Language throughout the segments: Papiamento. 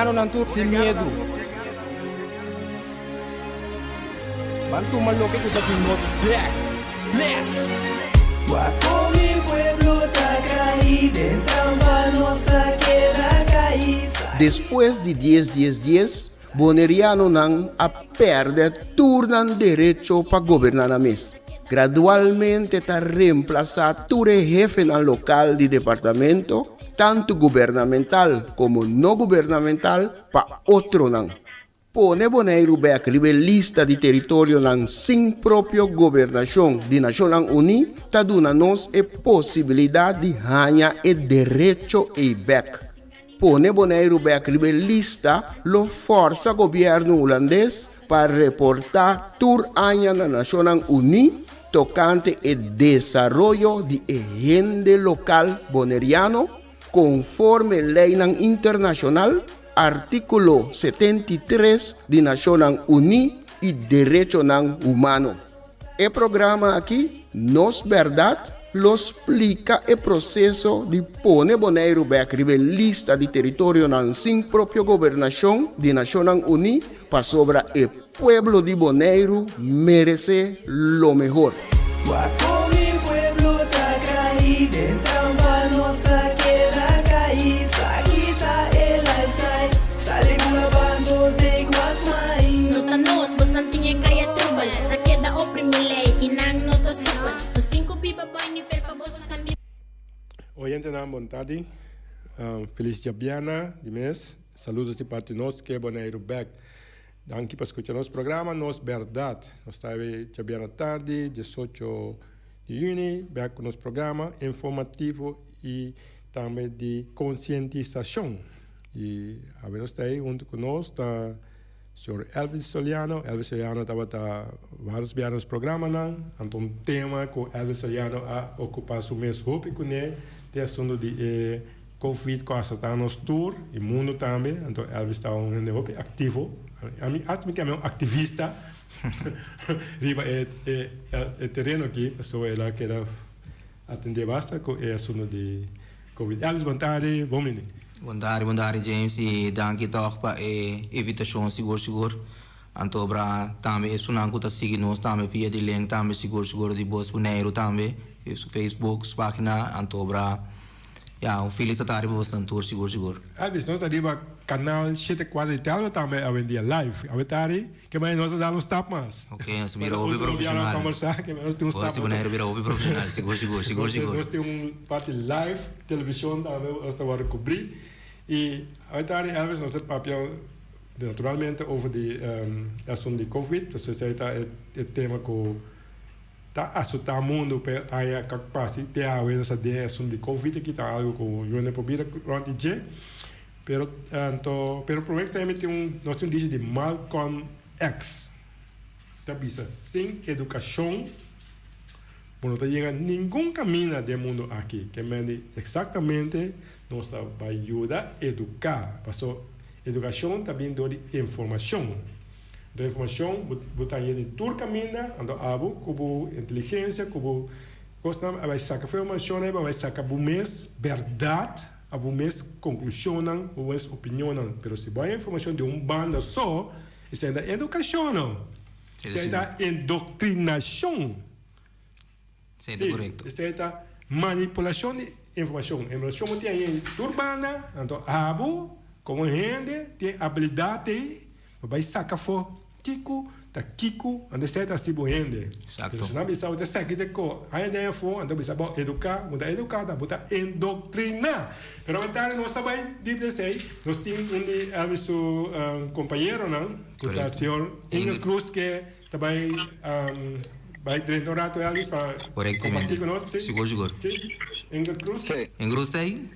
Bonerianonan tur sin miedu. Ban tuma loke ku ta di nos bek. Bless! Wak kon mi pueblo ta kai den trampa nos ta keda kai. Despues di dies dies dies, Bonerianonan a pèrdè tur nan derecho pa goberná nan mes. Gradualmente ta remplasá tur e hefenan lokal di departamento, tantu gubernamental komo no gubernamental, pa otronan. Pone Boneiru bèk riba e lista di teritorionan sin propio gobernashon di Nashonnan Uní ta duna nos e posibilidat di haña e derecho ei bèk. Pone Boneiru bèk riba e lista lo fòrsa gobièrnu hulandes pa reportá tur aña na Nashonnan Uní tokante e desaroyo di e hende lokal boneriano konforme leinan internashonal, artíkulo 73 di Nashonnan Uní i derechonan humano. E programa aki, Nos Bèrdat, lo splika e proseso di pone Boneiru bèk riba e lista di teritorionan sin propio gobernashon di Nashonnan Uní pasobra e pueblo di Boneiru meresé lo mehor. Wak kon mi pueblo ta kai den trampa nos ta keda kai sa kita e lifestyle sali ku la bando take what's mine. No ta nos, bosnan tin e kaya trubel Ta keda oprimi lei i nan no ta supel Nos tin ku biba boi nivel pa bos tambe. Oyentenan bon tardi, felis djabièrnè di mes, saludos di parti nos ke Boneiru bèk. Danki pa skucha nos programa Nos Bèrdat. Nos ta awe djabièrnè tardi, diesocho di yüni, bèk ku nos programa informativo i tambe di konsientisashon. I awe nos ta ei huntu ku nos ta Señor Elvis Soliano. Elvis Soliano tabata vários bia nos programanan. Anto un tema ku Elvis Soliano a okupá su mes hopi kuné ta e asuntu di e Covid ku a asotá nos tur i mundu tambe. Anto Elvis ta un hende hopi aktivo. Ami hasta mi keme un aktivista riba e e tereno aki pasobra el a keda atendé basta ku e asuntu di Covid. Elvis bon tardi, bon bini. Bon tardi, bon tardi James i danki tòg pa e invitashon sigur sigur. Anto bra tambe esunnan ku ta sigui nos tambe via di link tambe sigur sigur di Bos Boneiru tambe su Facebook su pagina anto bra ya un felis ta tardi pa bosnan tur sigur sigur. Elvis nos ta riba kanal shete kuater di Telma tambe awendia live awe tardi ke manera nos a dal un stap mas. Ok nos ta bira hopi profesional. Bos di Boneiru bira hopi profesional sigur sigur sigur sigur. Nos tin un parti live television tambe nos ta wòrdu kubrí i awe tardi Elvis nos ta papia Naturalmente over di e asuntu di Covid, pasobra esei ta e tema ku ta asotá mundu pa e aña ku a pasa i te awe nos ta den e asuntu di Covid aki ta algu ku yo no por bira rònt di dje. Pero anto pero promé ku esei mi tin un nos tin un dicho di Malcolm X ta bisa sin edukashon bo no ta yega ningun kaminda den mundu aki. Ke mende eksaktamente nos ta bai yuda eduká paso Edukashon ta bin dor di informashon. Anto informashon bo bo ta haña di tur kaminda, anto abo ku bo inteligensia, ku bo kosnan a bai saka informashon ei, bo a bai saka bo mes bèrdat, a bo mes konklushonnan, bo mes opinionnan. Pero si bo haña informashon di un banda so, esei ta edukashon no. Esei ta indoktrinashon. Esei ta korekto. Sí, esei ta manipulashon di informashon. Informashon bo tin ahí en tur banda, anto abo komo hende tin abilidat ei pa bai saka afó kiko ta kiko, anto esei ta hasi bo hende. Eksakto. Pero si nan bisa bo ta saki de ko aña den afó, anto bisa bo eduká, bo ta eduká ta bo ta indoktriná. Pero awentari nos ta bai dip den esei, nos tin un di Elvis su kompañeronan ku ta señor Ingel Cruz ke Ta bai bai drenta un rato Elvis pa comparti cu nos. Si. Sigur sigur. Si. Ingrid Cruz. Si. Ingrid Cruz ta ahi?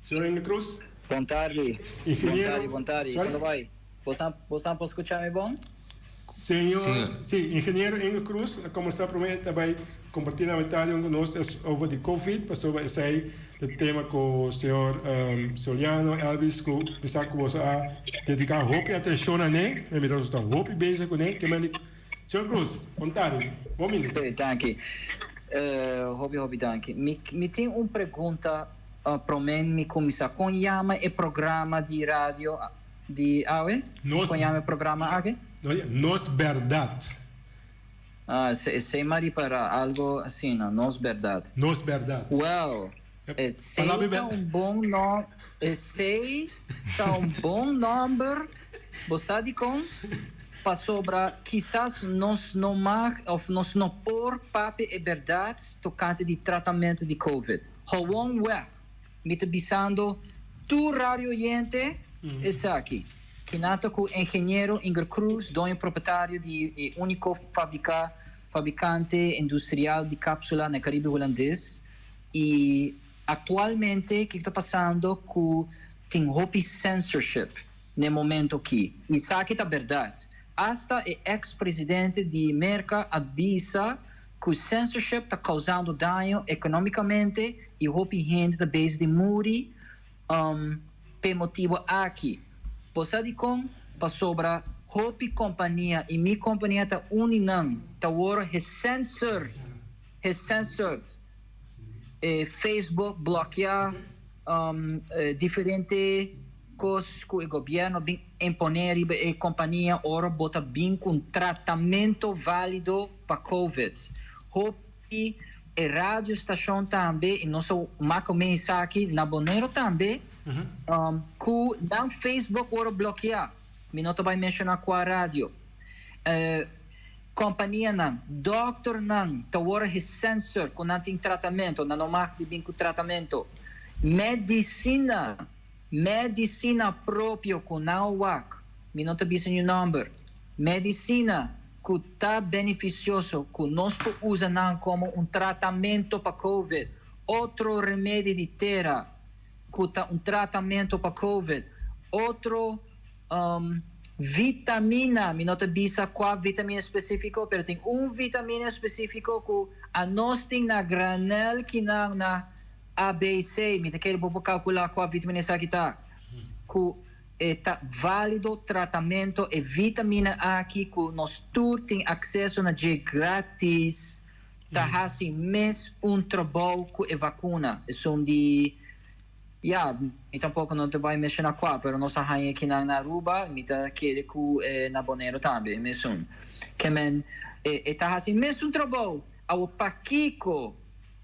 Señor Ingrid Cruz. Bon tardi. Ingeniero. Bon tardi, bon tardi. Sorry? Con ta bai? Bosan bosan por scucha mi bon? Señor, si, ingeniero Ingrid Cruz a combersa prome ta bai comparti na metadi cu nos es over di covid pasobra esey ta tema cu señor Soliano, Elvis cu mi sa cu boso a dedica hopi atencion na ne, mi mira boso ta hopi bezig cu ne, ke mende señor Cruz, bon tardi, bon bini. Sí, danki. Hopi hopi danki. Mi mi tin un pregunta prome mi cuminsa. Con yama e programa di radio? Di awe? Nos. Kon yama e programa aki? Nos Berdad. Ah, esei m'a ripara, algo asina, Nos Berdad. Nos Berdad. Well, esei ta un bon nom, esei ta un bon nomber, bo sa dikon? Pasobra kisas nos no mag of nos no por papia e berdad tokante di tratamentu di Covid. Gewoon weg. Mi ta bisando tur radio oyente esaki. Kinan ta ku ingeniero Inger Croes, doño propietario di e úniko fabrika fabrikante industrial di kapsula na Karibe Hulandes. I aktualmente kiko ta pasando ku tin hopi censorship na e momento aki. I esaki ta bèrdat. Asta e eks presidente di Merka a bisa ku censorship ta kousando daño ekonomikamente i hopi hende ta bezig di muri p'e motibu aki. Bo sa dikon? Pasobra hopi kompania, i mi kompania ta un di nan, ta wòrdu gecensured, gecensured. E Facebook blòkiá diferente kos ku e gobièrnu bin imponé riba e kompania ora bo ta bin ku un tratamentu válido pa Covid. Hopi e radio stashon tambe i nos a maka un esaki na Boneiru tambe ku nan Facebook wòrdu blokiá. Mi no ta bai menshoná kua radio. Kompanianan, dòkternan ta wòrdu gesensor ku nan tin tratamentu, nan no mag di bin ku tratamentu. Medisina, medisina propio ku nan a wak, mi no ta bisa niun nòmber, medisina ku ta benefisioso ku nos por usa nan komo un tratamentu pa Covid, otro remedi di tera ku ta un tratamentu pa Covid, otro. Vitamina, mi no ta bisa kua vitamina spesífiko, pero tin un vitamina spesífiko ku anos tin na granel kinan na ABC, mi ta kere bo por kalkulá kua vitamina esaki ta, ku e ta válido tratamento e vitamina aki ku nos tur tin akseso na dje gratis ta hasi mes un trabou ku e vakuna, esun di. Ya, mi tampoco no ta bay menciona cua, pero nos a haña kinan na Aruba, mi ta kere cu na Bonero tambe, e mesun. Ke men, e ta haci mesun trabou. Awo pakico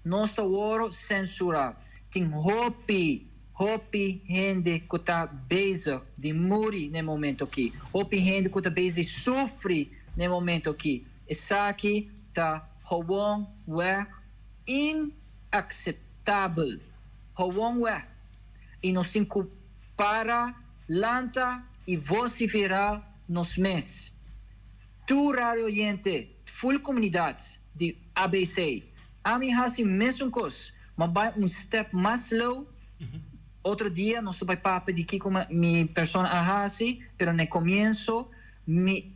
nos ta woro censura? Tin hopi, hopi hende cu ta bezig di muri na e momento aki. Hopi hende cu ta bezig di sufri na e momento aki. Esaki ta gewoon weg inacceptabel. Gewoon weg y nos tin cu para, lanta y vocifera nos mes. Tur radio oyente, full comunidad di ABC, ami haci mesun cos, ma bay un step mas slow, otro dia nos ta bay papia di kico mi persona a haci, pero na e comienzo mi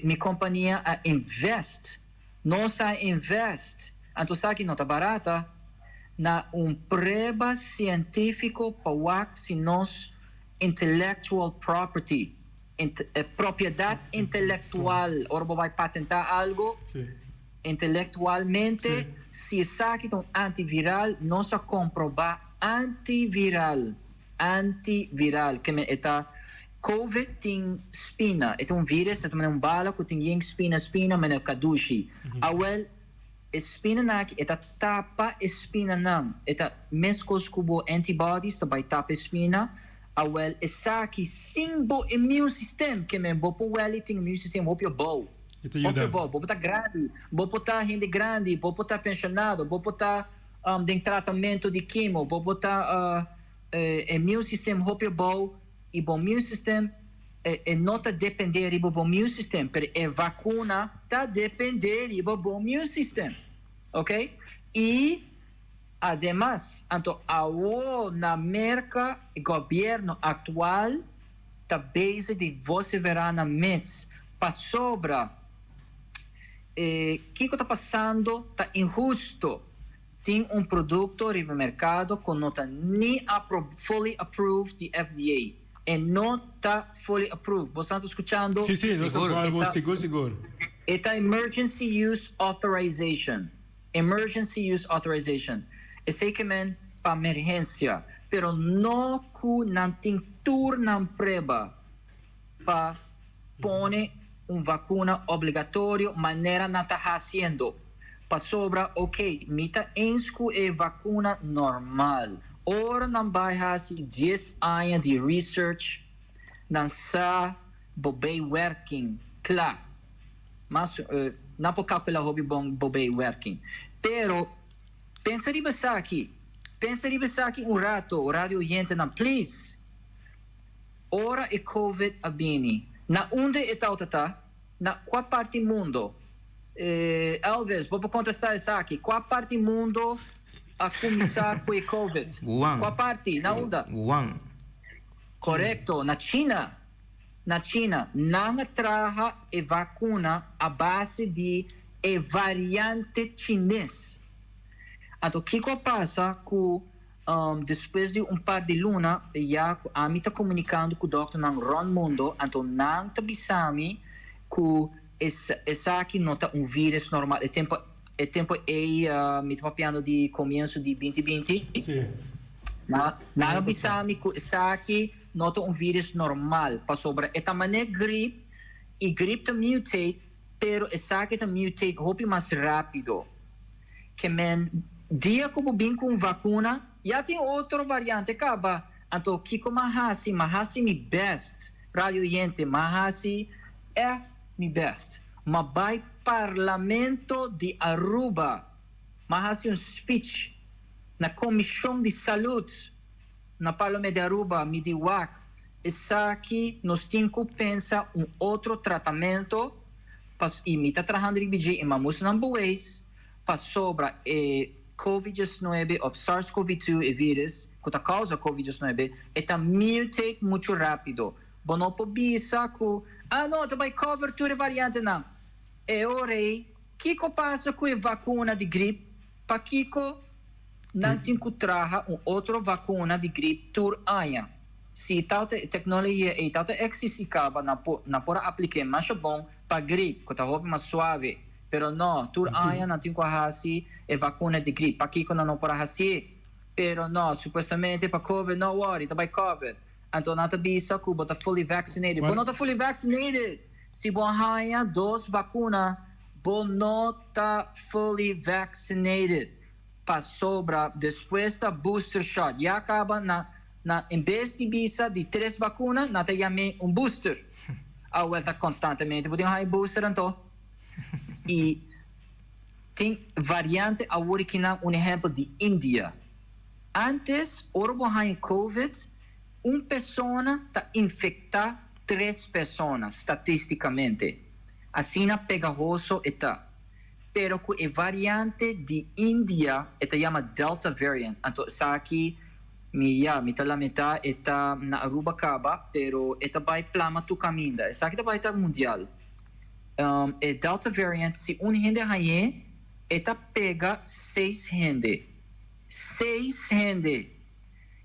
mi compania a invest. Nos a invest, anto esaki no ta barata, na un prueba cientifico pa wak si nos intellectual property, propiedad intelectual, ora bo bay patenta algo, intelectualmente, si esaki ta un antiviral, nos a comproba antiviral. Antiviral, ke men e ta Covid tin spina, e ta un virus, e ta manera un bala ku tin yen spina spina manera kadushi. Awel e spinanan aki e ta tapa e spinanan, e ta meskos ku bo antibodies ta bai tapa e spina, awel esaki sin bo immune system, ke men bo por wèl i tin immune system hopi abou, hopi abou, bo por ta grandi, bo por ta hende grandi, bo por ta penshonado, bo por ta. Den tratamentu di kimo bo por ta e immune system hopi abou y bo immune system e no ta depende riba bo immune system pero e vacuna ta depende riba bo immune system ok y ademas anto awo na Merca e gobierno actual ta bezig di vocifera nan mes pasobra E kiko ta pasando ta inhusto. Tin un produkto riba merkado ku no ta ni fully approved di FDA. E no ta fully approved. Bo sa ta skuchando? Si, si, nos ta wak bo sigur sigur. E ta emergency use authorization. Emergency use authorization. Esei ke men pa merhensia. Pero no ku nan tin tur nan prueba. Pa pone un vacuna obligatorio manera nan ta haciendo. Pasobra, ok, mi ta eens cu e vacuna normal. Ora nan bay haci dies aña di research, nan sa bo bay werking, cla. Mas nan por calcula hopi bon bo bay werking. Pero, pensa riba esaki, pensa riba esaki un rato, radio oyentenan, please. Ora e Covid a bini, na unda e tawata ta? Na cua parti mundo? Elvis, bo por contesta esaki, cua parti mundo a cuminsa cu e Covid? Wuhan. Cua parti? Na unda? Wuhan. Corecto, na China. Na China. Nan a traha e vacuna a base di e variante Chines. Anto kico a pasa cu Despues di un par di luna ya cu ami ta comunicando cu dokternan rond mundo, anto nan ta bisa mi cu esaki no ta un virus normal. E tempo e tempo ey mi ta papiando di comienso di binti binti. Nan a bisa mi cu esaki no ta un virus normal pasobra e ta mane grip y grip ta mutate pero esaki ta mutate hopi mas rapido. Ke men dia ku bo bin ku un vakuna, ya tin otro variante kaba. Anto kiko m'a hasi? M'a hasi mi best, radio oyente, m'a hasi ègt mi best. M'a bai Parlamento di Aruba, m'a hasi un speech na Komishon di Salud na Parlamento di Aruba, mi di wak, esaki nos tin ku pensa un otro tratamento. Pas i mi ta trahando riba dje i mamus nan beweis pasobra e Covid diesnuebe of Sars Cov two e virus ku ta kousa Covid diesnuebe e ta mutate muchu rapido. Bo no por bisa ku ah no ta bai cover tur e variantenan. E ora ei kiko pasa ku e vakuna di grip? Pakiko nan tin ku traha un otro vakuna di grip tur aña? Si tal teknologia ei tal ta eksistí kaba, nan por nan por a aplik'é masha bon pa grip, ku ta hopi mas suave. Pero no, tur aña nan tin ku a hasi e vakuna di grip. Pakiko nan no por a hasié? Pero no, supuestamente pa covid no wòri, ta bai cover. Anto nan ta bisa ku bo ta fully vaccinated. Bo no ta fully vaccinated! Si bo a haña dos vakuna, bo no ta fully vaccinated. Pasobra despues ta booster shot. Ya kaba na na en bes di bisa di tres bakuna nan ta yam'é un booster. Awel ta konstantemente bo tin haña booster anto. I tin variante awor kinan un ehèmpel di India. Antes ora bo haña covid un persona ta infektá tres persona statistikamente. Asina pegahoso e ta. Pero cu e variante di India e ta yama Delta variant, anto esaki mi ya mi ta lamenta e ta na Aruba caba pero e ta bay plama tur caminda, esaki ta bay ta mundial. E Delta variant si un hende hañ'e e ta pega seis hende, seis hende!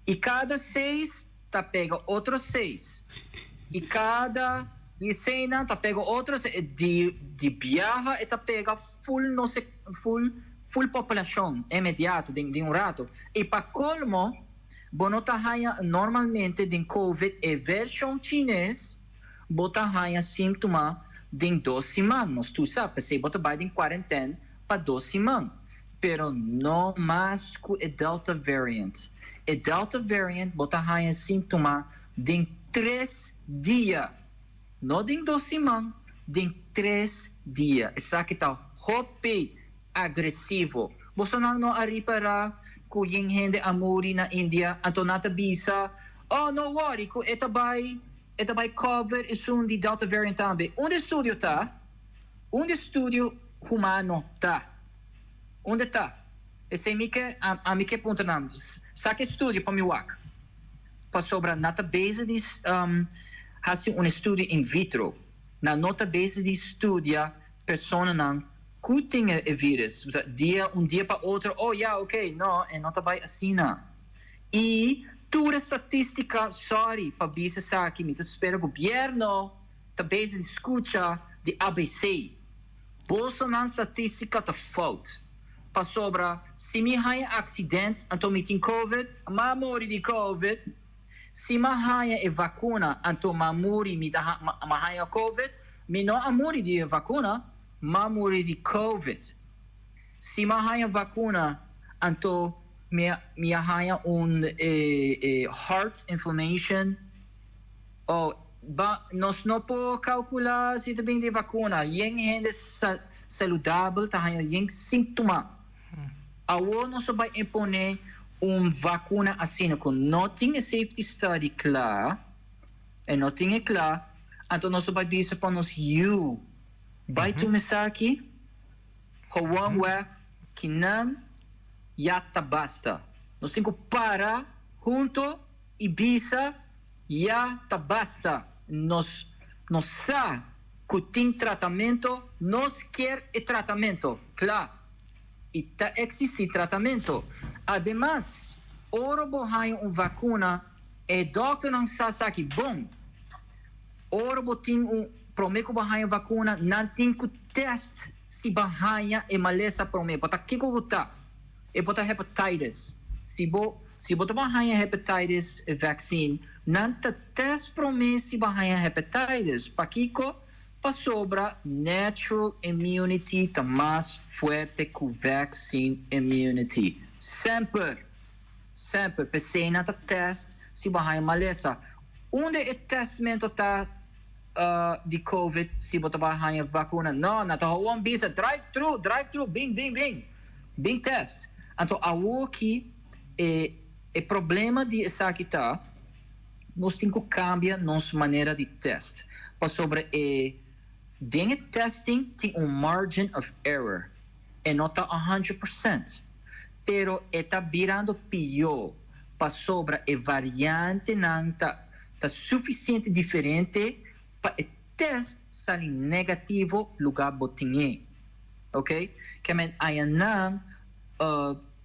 Y cada seis ta pega otro seis y cada di eseinan ta pega otro seis di di biaha e ta pega full nos full full populacion inmediato den den un rato y pa colmo bo no ta haya normalmente den covid e version chines bo ta haya simptoma den dos siman nos tur sa pesey bo ta bay den cuarenten pa dos siman pero no mas ku e Delta variant. E Delta variant bo ta haña síntoma den tres dia, no den dos siman, den tres dia. Esaki ta hopi agresivo. Bosonan no a ripará ku yen hende a muri na India, anto nan ta bisa, Oh, no worry ku e ta bai e ta bai cover esun di Delta variant tambe. Unda e studio ta? Unda e studio humano ta? Unda ta? Esei mi ke ami ke puntra nan. Saka e studio pa mi wak. Pasobra nan ta bezig di hasi un estudio in vitro. Nan no ta bezig di studia personanan ku tin e virus. Dia un dia pa otro, oh ya ok, no, e no ta bai asina. I tur e statistica, sorry pa bisa esaki, mi ta spera gobierno ta bezig di skucha di abc. Bosonan statistica ta fout. Pasobra si mi haña accident anto mi tin covid, m'a muri di covid. Si m'a haña e vakuna anto m'a muri mi ta m'a haña covid, mi no a muri di e vakuna, m'a muri di covid. Si m'a haña vakuna anto mi mi a haña un heart inflammation, oh ba nos no por kalkulá si ta bin di e vakuna. Yen hende saludabel ta haña yen síntoma. Awor nos a bai imponé un vakuna asina ku no tin e safety study kla, e no tin e kla, anto nos a bai bisa pa nos yu bai tuma esaki gewoon weg ki nan ya ta basta. Nos tin ku para hunto i bisa ya ta basta. Nos nos sa ku tin tratamento, nos kier e tratamento kla. I ta eksistí tratamento. Ademas, ora bo haña un vakuna, e dòkternan sa esaki bon. Ora bo tin un, promé ku bo haña vakuna, nan tin ku tèst si bo haña e malesa promé. Bo ta kiko ku ta? E por ta hepatitis. Si bo, si bo ta por haña hepatitis vaccine, nan ta tèst promé si bo haña hepatitis. Pakiko? Pasobra natural immunity ta mas fuerte ku vaccine immunity. Semper! Semper! P'esei nan ta test si bo haña malesa. Unda e testmento ta di covid si bo ta bai haña vakuna? No, nan ta howon bisa drive thru, drive thru, bin, bin, bin! Bin test! Anto awoki e e problema di esaki ta. Nos tin ku kambia nos manera di test pasobra e den e testing tin un margin of error, e no ta 100%, pero e ta birando pió pasobra e variantenan ta ta sufisiente diferente pa e test sali negativo lugá bo tin e. Ok, ke men ayanan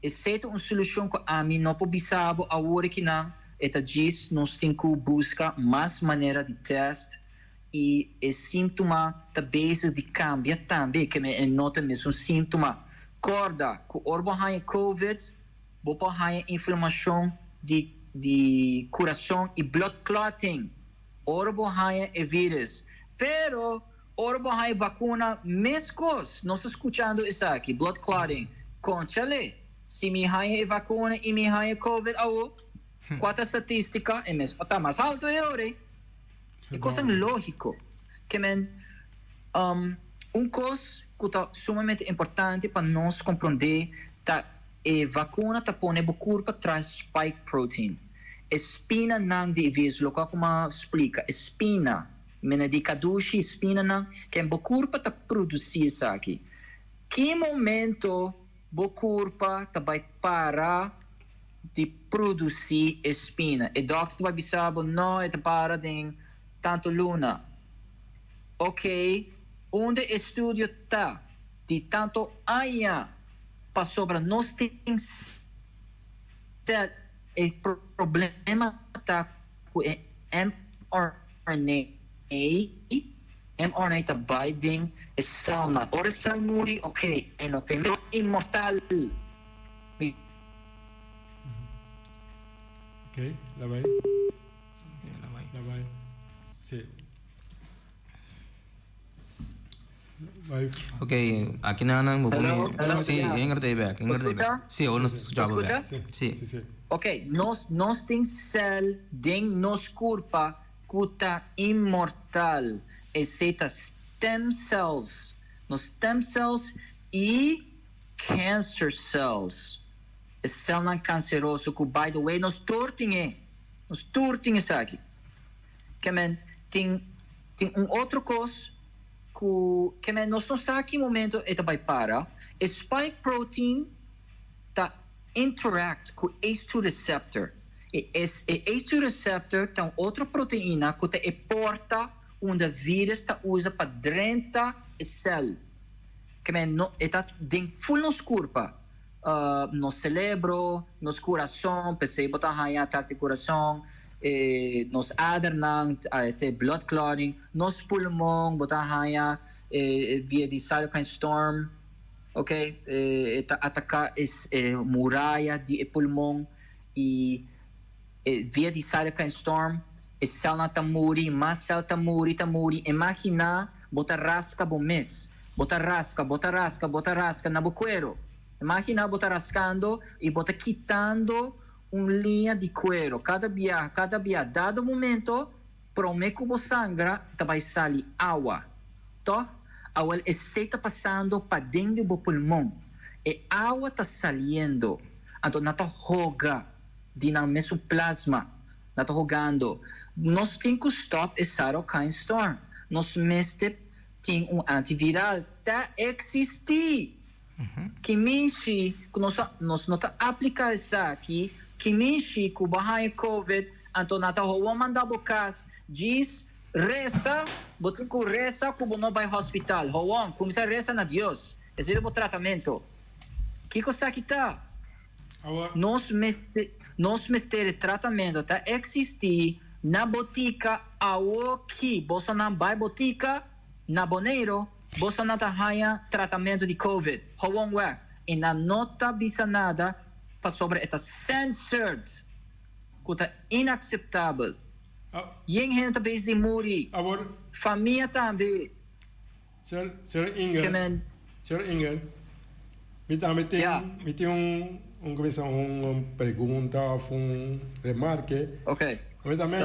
Esei ta un solushon ku ami no por bisa bo awor akinan, e ta djis nos tin ku buska mas manera di tèst i e síntoma ta bezig di kambia tambe, ke men e no ta mesun síntoma. Kòrda ku ora bo haña covid bo por haña inflamashon di di kurason i blood clotting ora bo haña e vírus, pero Ora bo haña vakuna meskos nos ta skuchando esaki, blood clotting, konchale, si mi haña e vakuna i mi haña covid awo, kua ta statistika? E mes ta mas haltu e ora ei. E kosnan lógiko. Ke men, un kos ku ta sumamente importante pa nos komprondé ta e vakuna ta pone bo kurpa traha spike protein. E spinanan di e virus, lokual ku mi a splika, e spina. Mena di kadushi spinanan ken bo kurpa ta produsí esaki. Ki momento bo kurpa ta bai para di produsí e spina? E dòkter ta bai bisa bo, no, e ta para den tantu luna. Ok, unda e studio ta di tantu aña pasobra nos tin sel? E problema ta ku e mRNA, mRNA ta bai den e celnan. Ora e cel muri, ok, e no tin inmortal. Ok, la bai. La bai. Si. Ok, aki nan bo pone. Si, Ingrid ei bek, Ingrid ei bek. Si, awor nos ta skucha bo bek. Si. Ok, nos nos tin sèl den nos kurpa ku ta inmortal. Esei ta stem cells. Nos stem cells i cancer cells. E sèlnan kanseroso ku by the way nos tur tin e. Nos tur tin esaki. Ke men tin tin un otro kos ku ke men nos no sa ki momento e ta bai para, e spike protein ta interact ku ACE2 receptor. E e ACE2 receptor ta un otro proteina ku ta e porta unda virus ta usa pa drenta e sèl. Ke men no e ta den ful nos kurpa, nos celebro, nos kurason, p'esei bo ta haña atak di kurason, e nos adernan, te blood clotting, nos pulmon, bo ta haña e via di cytokine storm, ok, e ta ataka e muraya di e pulmon i. E via di cytokine storm, e celnan ta muri, mas cel ta muri, ta muri. Imagina bo ta rasca bo mes. Bo ta rasca, bo ta rasca, bo ta rasca na bo cuero. Imagina bo ta rascando y bo ta kitando un liña di cuero cada biaha, cada biaha. Dado momento, prome cu bo sangra ta bay sali awa. Toch? Awel esey ta pasando paden di bo pulmon. E awa ta saliendo. Anto nan ta hoga di nan mesun plasma. Nan ta hogando. Nos tin cu stop e cytokine storm. Nos mester tin un antiviral. Ta existi! Ki mishi ku nos ta nos no ta apliká esaki, ki mishi ku bo haña covid anto nan ta howan manda bo kas djis resa bo tin ku resa ku bo no bai hospital howan kuminsá resa na Dios esei ta bo tratamento kiko esaki ta nos mester nos mester e tratamento ta eksistí na botika awoki bosonan bai botika na Boneiro. Boso no ta haña tratamentu di covid, gewoon weg, i nan no ta bisa nada pasobra e ta censored, ku ta inakseptabel. Yen hende ta bezig di muri, famia tambe. Señor Ingel, Señor Ingel, mi tambe tin, mi tin un, un como bisa, un pregunta of un remarke. Mi tambe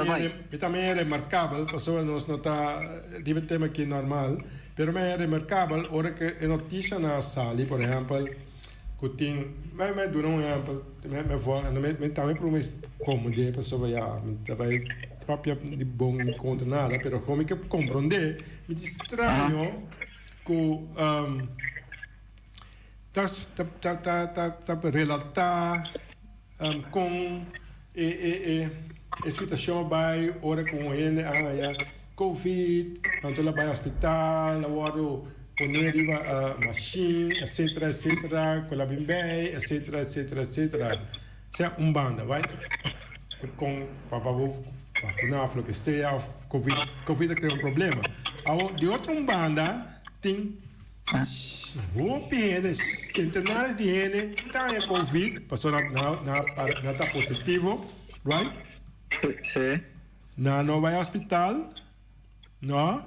mi tambe e remarkabel pasobra nos no ta riba e tema aki normal, pero mi e remarkabel ora ku e notisianan a sali, por ehèmpel, ku tin, mi mi duna un ehèmpel, mi mi vò mi tambe por mi komprendé pasobra ya mi ta bai papia di bon ni kontra nada, pero kon mi ke komprendé, mi di straño ku ta ta ta ta relatá. Kon e situashon a bai ora ku un hende a haña covid, anto el a bai hospital, a wòrdu poné riba mashin, etcetera, etcetera, ku el a bin bei, etcetera, etcetera, etcetera. Sea un banda, bai kon pa bo vakuná òf loke sea òf covid, covid a krea un problema. Awor di otro un banda tin. Hopi hende, centenares di hende ta haña covid pasobra nan ta positivo, right? Sí. Nan no bai hospital, no,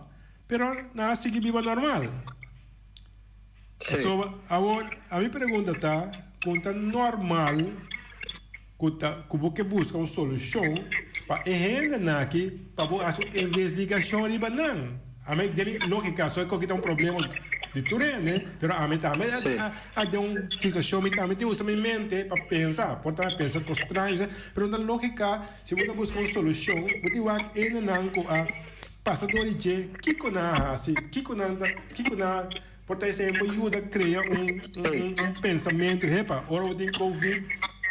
pero nan a sigui biba normal. Sí. Pasobra awor a mi pregunta ta, con ta normal cu ta cu bo ke busca un solucion pa e hendenan aki pa bo haci un investigacion riba nan? Ami den mi logica so e koki ta un problema di tur hende, pero ami tambe a den un situacion mi tambe tin usa mi mente pa pensa, por ta pensa cos straño, pero na logica si bo ta busca un solucion bo tin wak hendenan cu a pasa door di dje kico nan a haci, kico nan ta, kico nan a por ta esei por yuda crea un un pensamento, hepa ora bo tin covid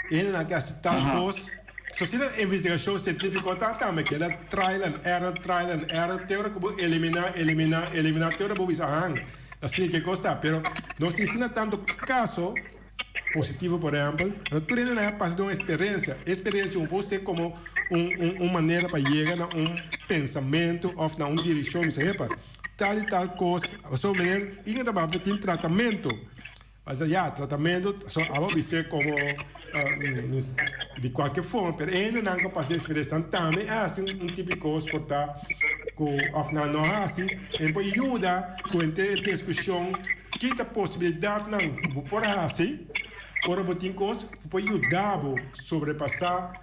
e hendenan ke haci tal cos. So si nan investigashon sientífiko ta tambe keda trial and error, trial and error te ora ku bo eliminá, eliminá, eliminá te ora bo bisa ahan asina ke kos ta. Pero nos tin asina tantu kaso positivo por ehèmpel, no tur hende nan a pasa den un eksperensia. E eksperensia un por ser komo un un un manera pa yega na un pensamentu òf na un direkshon bisa epa tal i tal kos pasobra meneer Inge ta papia tin tratamentu. Pasa ya, tratamentu so abo bis'é komo di kualke forma, pero e hendenan ku a pasa eksperensia nan tambe a hasi un tipo di kos por ta ku òf nan no a hasi, e por yuda ku henter e diskushon ki ta posibilidatnan ku bo por hasi ora bo tin kos ku por yuda bo sobrepasá.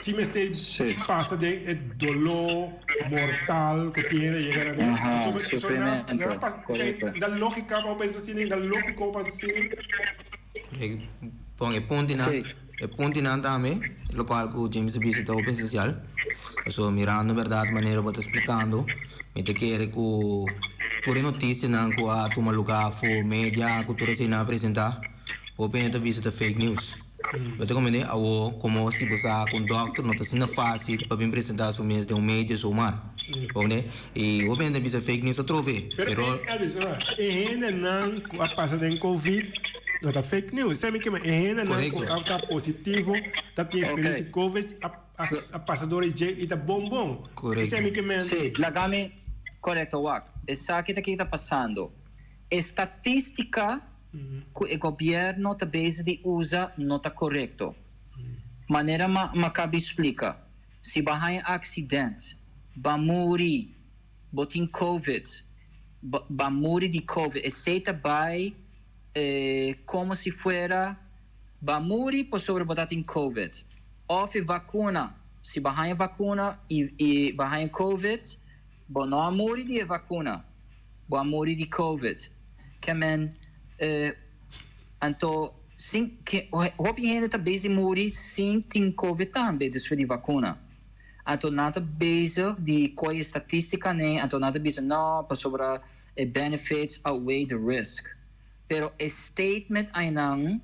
Si mester pasa den e doló mortal ku tin hende yega na den. Aha, sufrimentu, korekto. Da lógika pa bo pensa asina, da lógiko pa asina. Bon, e puntinan, e puntinan tambe, lokual ku James a bisa ta hopi esensial. Pasobra mirando bèrdat manera bo ta splikando, mi ta kere ku tur e notisianan ku a tuma lugá for media ku tur eseinan a presentá, hopi hende ta bisa ta fake news. Bo ta comprende? Awo, como si bo sa cu un dokter no ta asina facil pa bin presenta su mes den un medio zomaar. Bo comprende? Y hopi hende ta bisa fake news atrobe, Pero pero. e, Elvis, mira, e hendenan cu a pasa den covid no ta fake news. Esei mi kema, e hendenan cu Correcto. a ta positivo, ta tin experiencia Ok. covid, a, a, a pasa door e dje y ta bon bon. Correcto. Esei mi kema. Sí, laga mi, correcto, wak. Esaki ta kico ta pasando. E statistica. Ku e gobièrnu ta bezig di usa no ta korekto. Manera m'a caba di splica, si bo a haña accident, bo a muri, bo tin covid, bo a muri di covid, esey ta bay como si fuera bo a muri pasobra bo ta tin covid. Of e vacuna, si bo a haña vacuna y bo a haña covid, bo no a muri di e vacuna, bo a muri di covid. Kemen anto sin ke hopi hende ta bezig muri sin tin covid tambe despues di vacuna. Anto nan ta bezig di coy e statistica nen anto nan ta bisa no pasobra e benefits outweigh the risk. Pero e statement aynan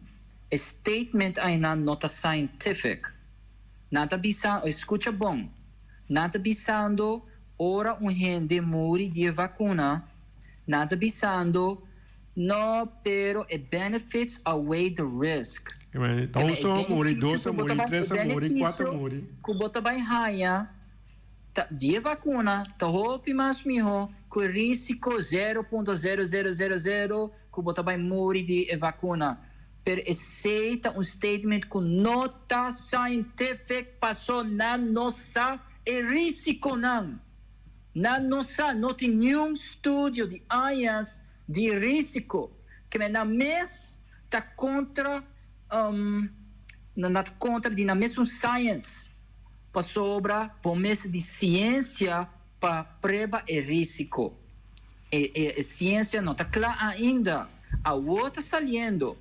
e statement aynan no ta scientific. Nan ta bisa escucha bon nan ta bisando ora un hende muri di e vacuna Nan ta bisando, No, pero e benefits outweigh the risk. Ta un so a muri, dos a muri, tres a muri, kuater a muri. Ku bo ta bai haña ta di e vakuna ta hopi mas mihó ku e risiko zero punto zero zero zero zero ku bo ta bai muri di e vakuna. Pero esei ta un statement ku no ta scientific paso nan no sa e risikonan. Nan no sa, no tin niun studio di añas di risico keme nan mes ta contra nan ta contra di nan mesun science pasobra bo mester di ciencia pa prueba e risico. E e ciencia no ta cla ainda, awo ta saliendo,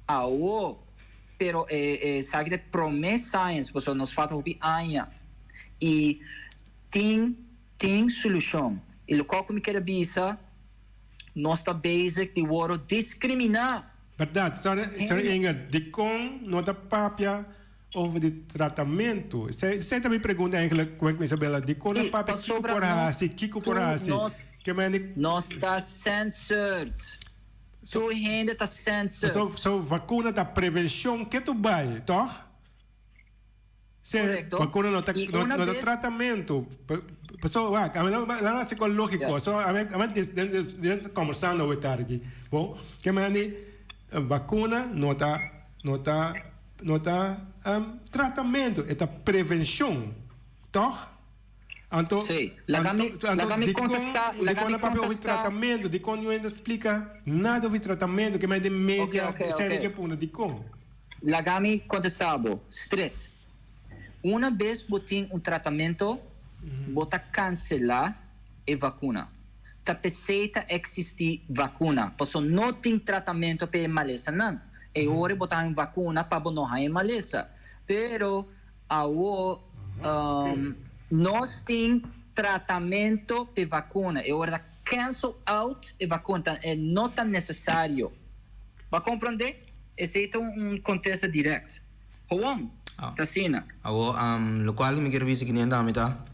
awo, pero e esaki ta e prome science pasobra nos falta hopi aña y. Tin tin solucion. Y locual cu mi kier a bisa, nos ta bezig di worde discrimina. Berdad, Sra. Engel, dicon no ta papia over di tratamento? Esey ta mi pregunta eigenlijk, cu mi Isabella, dicon no papia kico por haci, kico por haci? Nos ta censured. Tur hende ta censured. So, vacuna ta prevencion ke tu bay, toch? Correcto. Vacuna no ta, no, no ta tratamento. Paso, wak, a mi la no hace lógico. So, a mi, a mi des, den, den, conversando we tarde aquí. Bon, ke mani, vacuna no ta, no ta, no ta um, tratamento, e ta prevencion. Toch? Anto, Sí. Laga mi, anto, laga mi dikon, contesta, laga dikon mi no papia over contesta. tratamento, dikon no hende splika nada over tratamento, ke mani den media, Ok, ok, esei mi ok. ke puntra, dikon? Laga mi contesta bo stret. Una bes bo tin un tratamento, bo ta cancela e vacuna. Ta p'esey ta existi vacuna, paso no tin tratamento p'e malesanan. E ora bo ta haña un vacuna pa bo no haña e malesa. Pero awo nos tin tratamento p'e vacuna. E ora ta cancel out e vacuna, e no ta necesario. Bo a comprende? Esey ta un contesta direct. Gewoon ta asina. Awor, locual cu mi kier bisa kinen tambe ta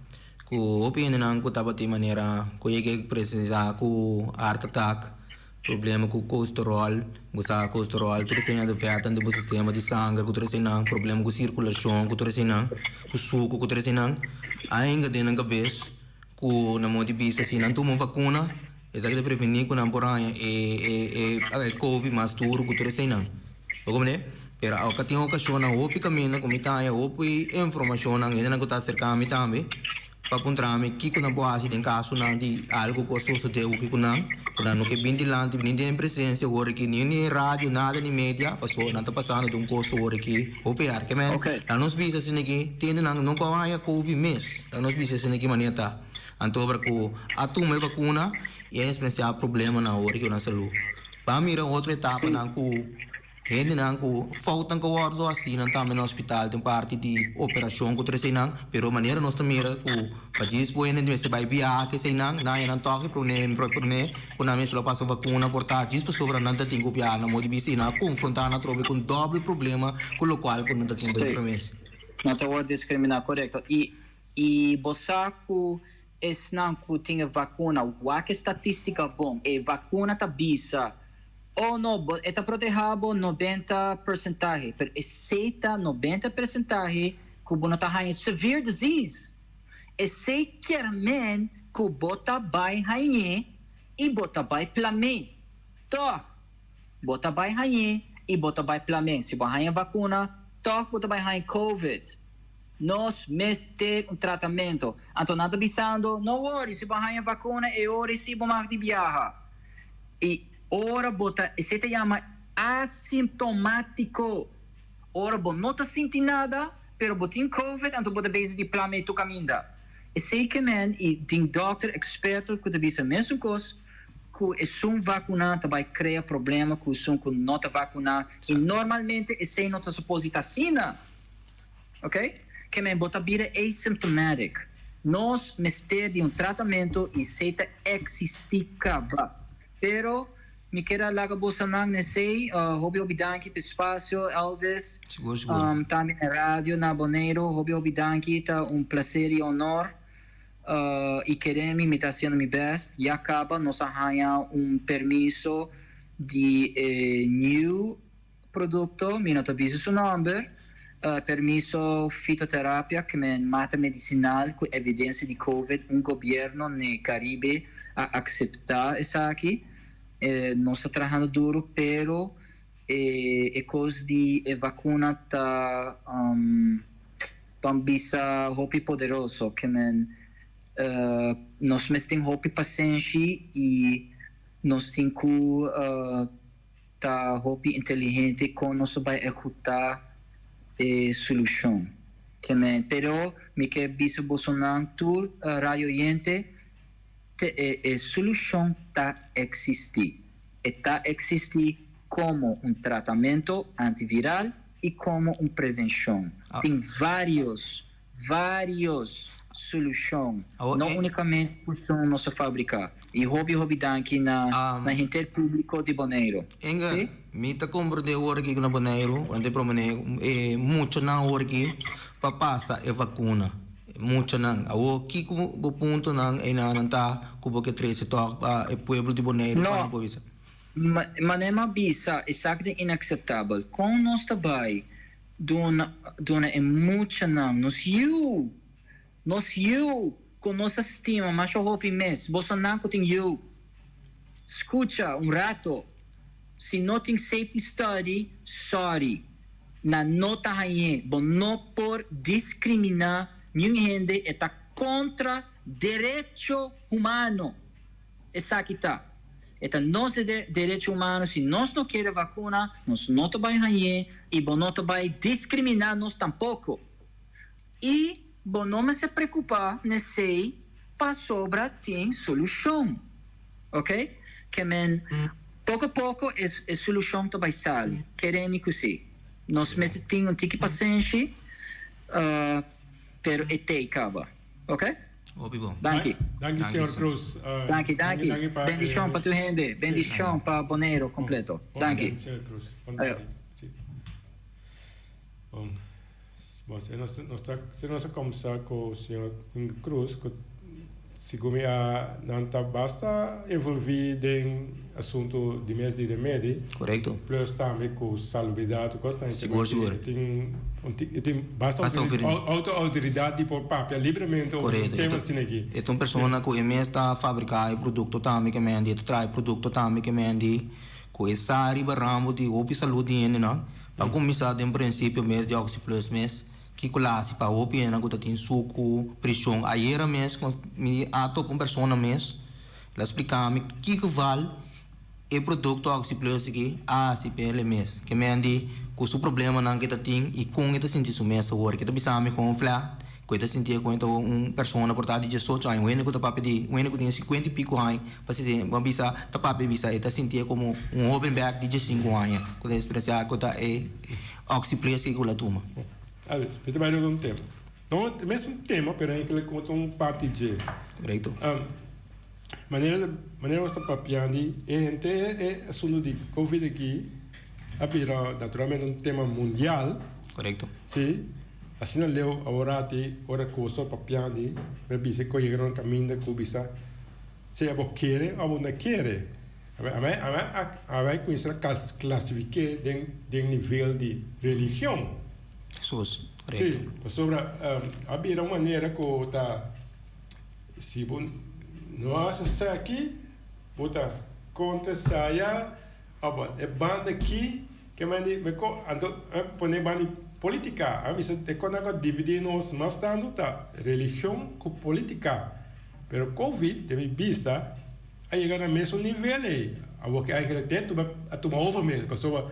cu hopi hendenan cu tabatin manera cu yega e presencia cu heart attack, problema cu colesterol, bo sa colesterol tur esey nan ta afecta bo sistema di sanger cu tur eseynan, problema cu circulacion cu tur eseynan, cu sucu cu tur eseynan, ainda den nan cabes cu nan modo di bisa si nan tuma un vacuna Esaki ta prevení ku nan por haña e e covid mas duru ku tur eseinan. Bo komprendé? Pero awo tin okashonnan hopi kaminda ku mi ta haña hopi informashonnan, hendenan ku ta aserká mi tambe pa puntra mi kiko nan por hasi den kasonan di algu ku a sosodé ku nan, ku nan no ke bin dilanti ni den presensia ora ki ni den radio nada ni media pasobra nan ta pasando den un kos ora ki hopi hard. Ke men laga nos bisa asina ki tin hendenan no por haña covid mes, laga nos bisa asina ki manera ta. Anto obra ku a tuma e vakuna i a eksperensiá problemanan awor ku nan salú. Ban mira otro etapanan ku hendenan ku foutnan ku wòrdu hasi nan tambe na hospital den parti di operashon ku tur eseinan, pero manera nos ta mira ku pa djis bo hende mester bai biaha ku eseinan, nan haña nan tòg e promé promé ku nan mester lo pasa vakuna por ta djis pasobra nan ta tin ku biaha nan modo di bisa i nan a konfrontá nan atrobe ku un dòbel problema ku lokual ku nan ta tin bai promé. Nan ta wòrdu diskriminá, korekto. I I bo sa ku esnan ku tin e vakuna, wak e statistika bon, e vakuna ta bisa, oh no, bo e ta proteha bo 90 persentahe, pero esei ta 90 persentahe ku bo no ta haña severe disease. Esei kier men ku bo ta bai hañ'é i bo ta bai plam'é. Tòg, bo ta bai hañ'é i bo ta bai plam'é. Si bo haña vakuna. Tòg bo ta bai haña Covid. Nos mester un tratamentu. Anto nan ta bisando, no worry, si bo haña vakuna e ora si bo mag di biaha. I ora bo ta, esei ta yama asimptomátiko. Ora bo no ta sinti nada, pero bo tin Covid, anto bo ta bezig di plama e tur kaminda. Esei ke men i tin dòkter eksperto ku ta bisa mesun kos ku esun vakuná ta bai krea problema ku esun ku no ta vakuná i normalmente esei no ta supos di ta asina. Ok? Ke men bo ta bira asymptomatic. Nos mester di un tratamento y esey ta existi caba. Pero mi kier a laga bosonan na esey. Hopi hopi danki pa e espacio Elvis. Sigur sigur. Tambe na radio na Boneiru. Hopi hopi danki. Ta un placer y honor. Y kere mi mi ta haciendo mi best. Ya caba nos a haya un permiso di e new. Produkto, mi no ta bisa su nòmber, permiso fitoterapia ke men mata medisinal ku evidensia di covid, un gobièrnu n'e Karibe a akseptá esaki. Nos ta trahando duru pero e kos di e vakuna ta ban bisa hopi poderoso ke men nos mes tin hopi pasenshi i nos tin ku Ta hopi inteligente kon nos ta bai ehuta e solushon. Ke men, pero mi ke bisa bosonan tur radio oyente te e e solushon ta eksistí. E ta eksistí komo un tratamento antiviral i komo un prevenshon. Tin varios Varios solucion, no unicamente cuson nos a fabrica. Y hopi hopi danki na na henter publico di Boneiru. Inge, Si? mi ta comprende awor aki na Boneiru, want e prome e muchanan awor aki pa pasa e vacuna. E muchanan. Awor kico bo puntonan eynan ta cu bo ke trece toch pa e pueblo di Boneiru pa nan No, por bisa? manera mi a bisa esaki ta inacceptabel. Con nos ta bay Duna, duna e muchanan, nos yu! Nos yu ku nos a stima masha hopi mes. Bosonan ku tin yu, skucha un rato. Si no tin safety study, sorry, nan no ta hañ'é. Bo no por diskriminá niun hende, e ta kontra derecho humano. Esaki ta. E ta nos derecho humano, si nos no kere vacuna, nos no ta bay hañ'é y bo no ta bay discrimina nos tampoco. Y bo no mester preocupa n'esey pasobra tin solucion. Ok? Ke men poco poco e solucion ta bay sali. Kere mi cu si. Nos mester tin un tiki pasenshi, pero e t'ey caba. Ok? Hopi bon. Danki. Danki señor Cruz. Danki, danki. Bendicion pa tur hende. Bendicion pa Boneiru completo. Danki. Señor Cruz. Ayo. Bon, bon, si nos nos ta si nos a comsa cu señor Cruz cu segun mi a nan ta basta envolvi den asunto di mes di remedi. Correcto. Plus tambe cu salubridad cu cosnan. Sigur, sigur. Tin E tin basta auto-autoridad di por papia libremente over un tema asina aki. E ta un persona ku e mes ta fabriká e produkto tambe ke mendi, e ta traha e produkto tambe ke mendi, ku e sa riba rambo di hopi salud di hendenan. Pa kuminsá den prinsipio mes di Oxi Plus mes, kiko la hasi pa hopi hendenan ku ta tin suku, preshon. Ayera mes mi a topa un persona mes, el a splika mi kiko val. E produkto Oxi Plus aki a hasi pa el e mes. Ke men di ku su problemanan ke ta tin i kon e ta sinti su mes awor. Ke ta bisa mi kon fla ku e ta sinti kon e ta un persona por ta di diesocho aña. Un hende ku ta papia di un hende ku tin sinkuenta i piko aña pa si bo bisa ta papia bisa e ta sintié komo un hoben bèk di diesinku aña ku ta eksperensiá ku ta e Oxi Plus aki ku el a tuma. Alves, mi ta bai riba un tema. No e mesun tema pero enkele ku ta un parti dje. Korekto. Manera manera nos ta papiandi e henter e asuntu di covid aki a bira naturalmente un tema mundial. Korekto. Si, asina leu aworati ora ku bo sto papiandi mi a bisa ku a yega na un kaminda ku bisa sea bo kere o bo no kere. A a a kuminsá klasifik'é den den nivel di religion. Sos, korekto. Si, pasobra a bira un manera ku ta. Si bo no hasi esaki, bo ta kontra esaya, aba e banda aki, ke mandi me ko, anto a pone banda di. polítika. A bisa e kos nan ku a dividí nos mas tantu ta religion ku polítika. Pero Covid, den mi bista, a yega na mesun nivel ei. Awor ke eigenlijk te tuma a tuma over mes pasobra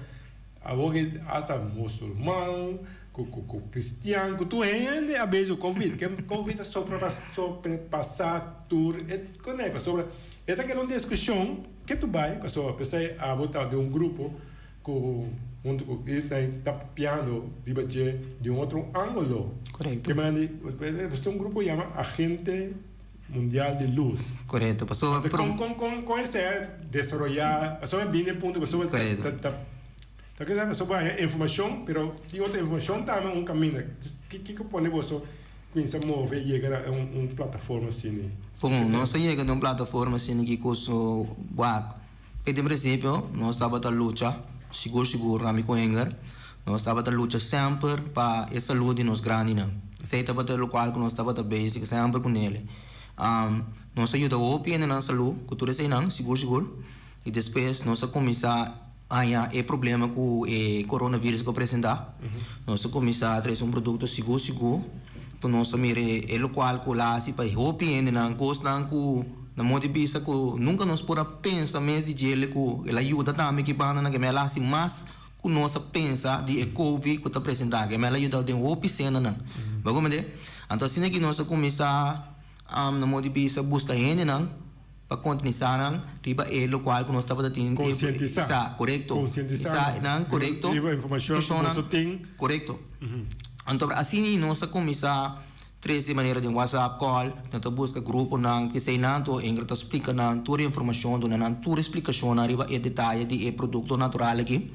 awor ke asta musulman ku ku ku kristian ku tur hende a bezig ku Covid. Ke Covid a sobrepasá tur e konei pasobra e ta keda un diskushon ke tu bai pasobra p'esei abo ta den un grupo ku huntu ku Isnay ta papiando riba dje di un otro ángulo. Korekto. Ke manera di pasobra un grupo yama Agente Mundial di Lus. Korekto. Pasobra Anto kon kon kon kon esei a desaroyá pasobra bini e punto pasobra ta ta ta kisa pasobra haña informashon pero tin otro informashon tambe un kaminda. Kiko pone boso kuminsá move yega na un un plataforma asina? Bon, nos a yega na un plataforma asina ki ku su wak. E den principio nos tabata lucha, sigur sigur ami cu Enger, nos tabata lucha semper pa e salud di nos grandinan. Esey tabata locual cu nos tabata bezig semper cu nele. Nos a yuda hopi hende nan salud cu tur eseynan, sigur sigur, y despues nos a cuminsa haña e problema cu e coronavirus cu a presenta. Nos a cuminsa trece un producto sigur sigur cu nos a mira e locual cu la haci pa e hopi hendenan, cosnan cu. Na modo di bisa ku nunka nos por a pensa mes di djele ku el a yuda tambe ki bandanan ke mel a hasi mas ku nos a pensa di e covid ku ta presenta ke mel a yuda den hopi senanan. Bo a komprende? Anto asina ki nos a kuminsá na modo di bisa buska hendenan pa kontinisá nan riba e lokual ku nos tabata tin Konsientisá. Sa, korekto. Konsientisá nan nan korekto. Riba informashon ku boso tin. Korekto. Anto asina nos a kuminsá. Trese manera den WhatsApp call, nan ta buska gruponan, kesei nan to Ingrid ta splika nan tur e informashon, duna nan tur e splikashonnan riba e detaye di e produkto natural aki.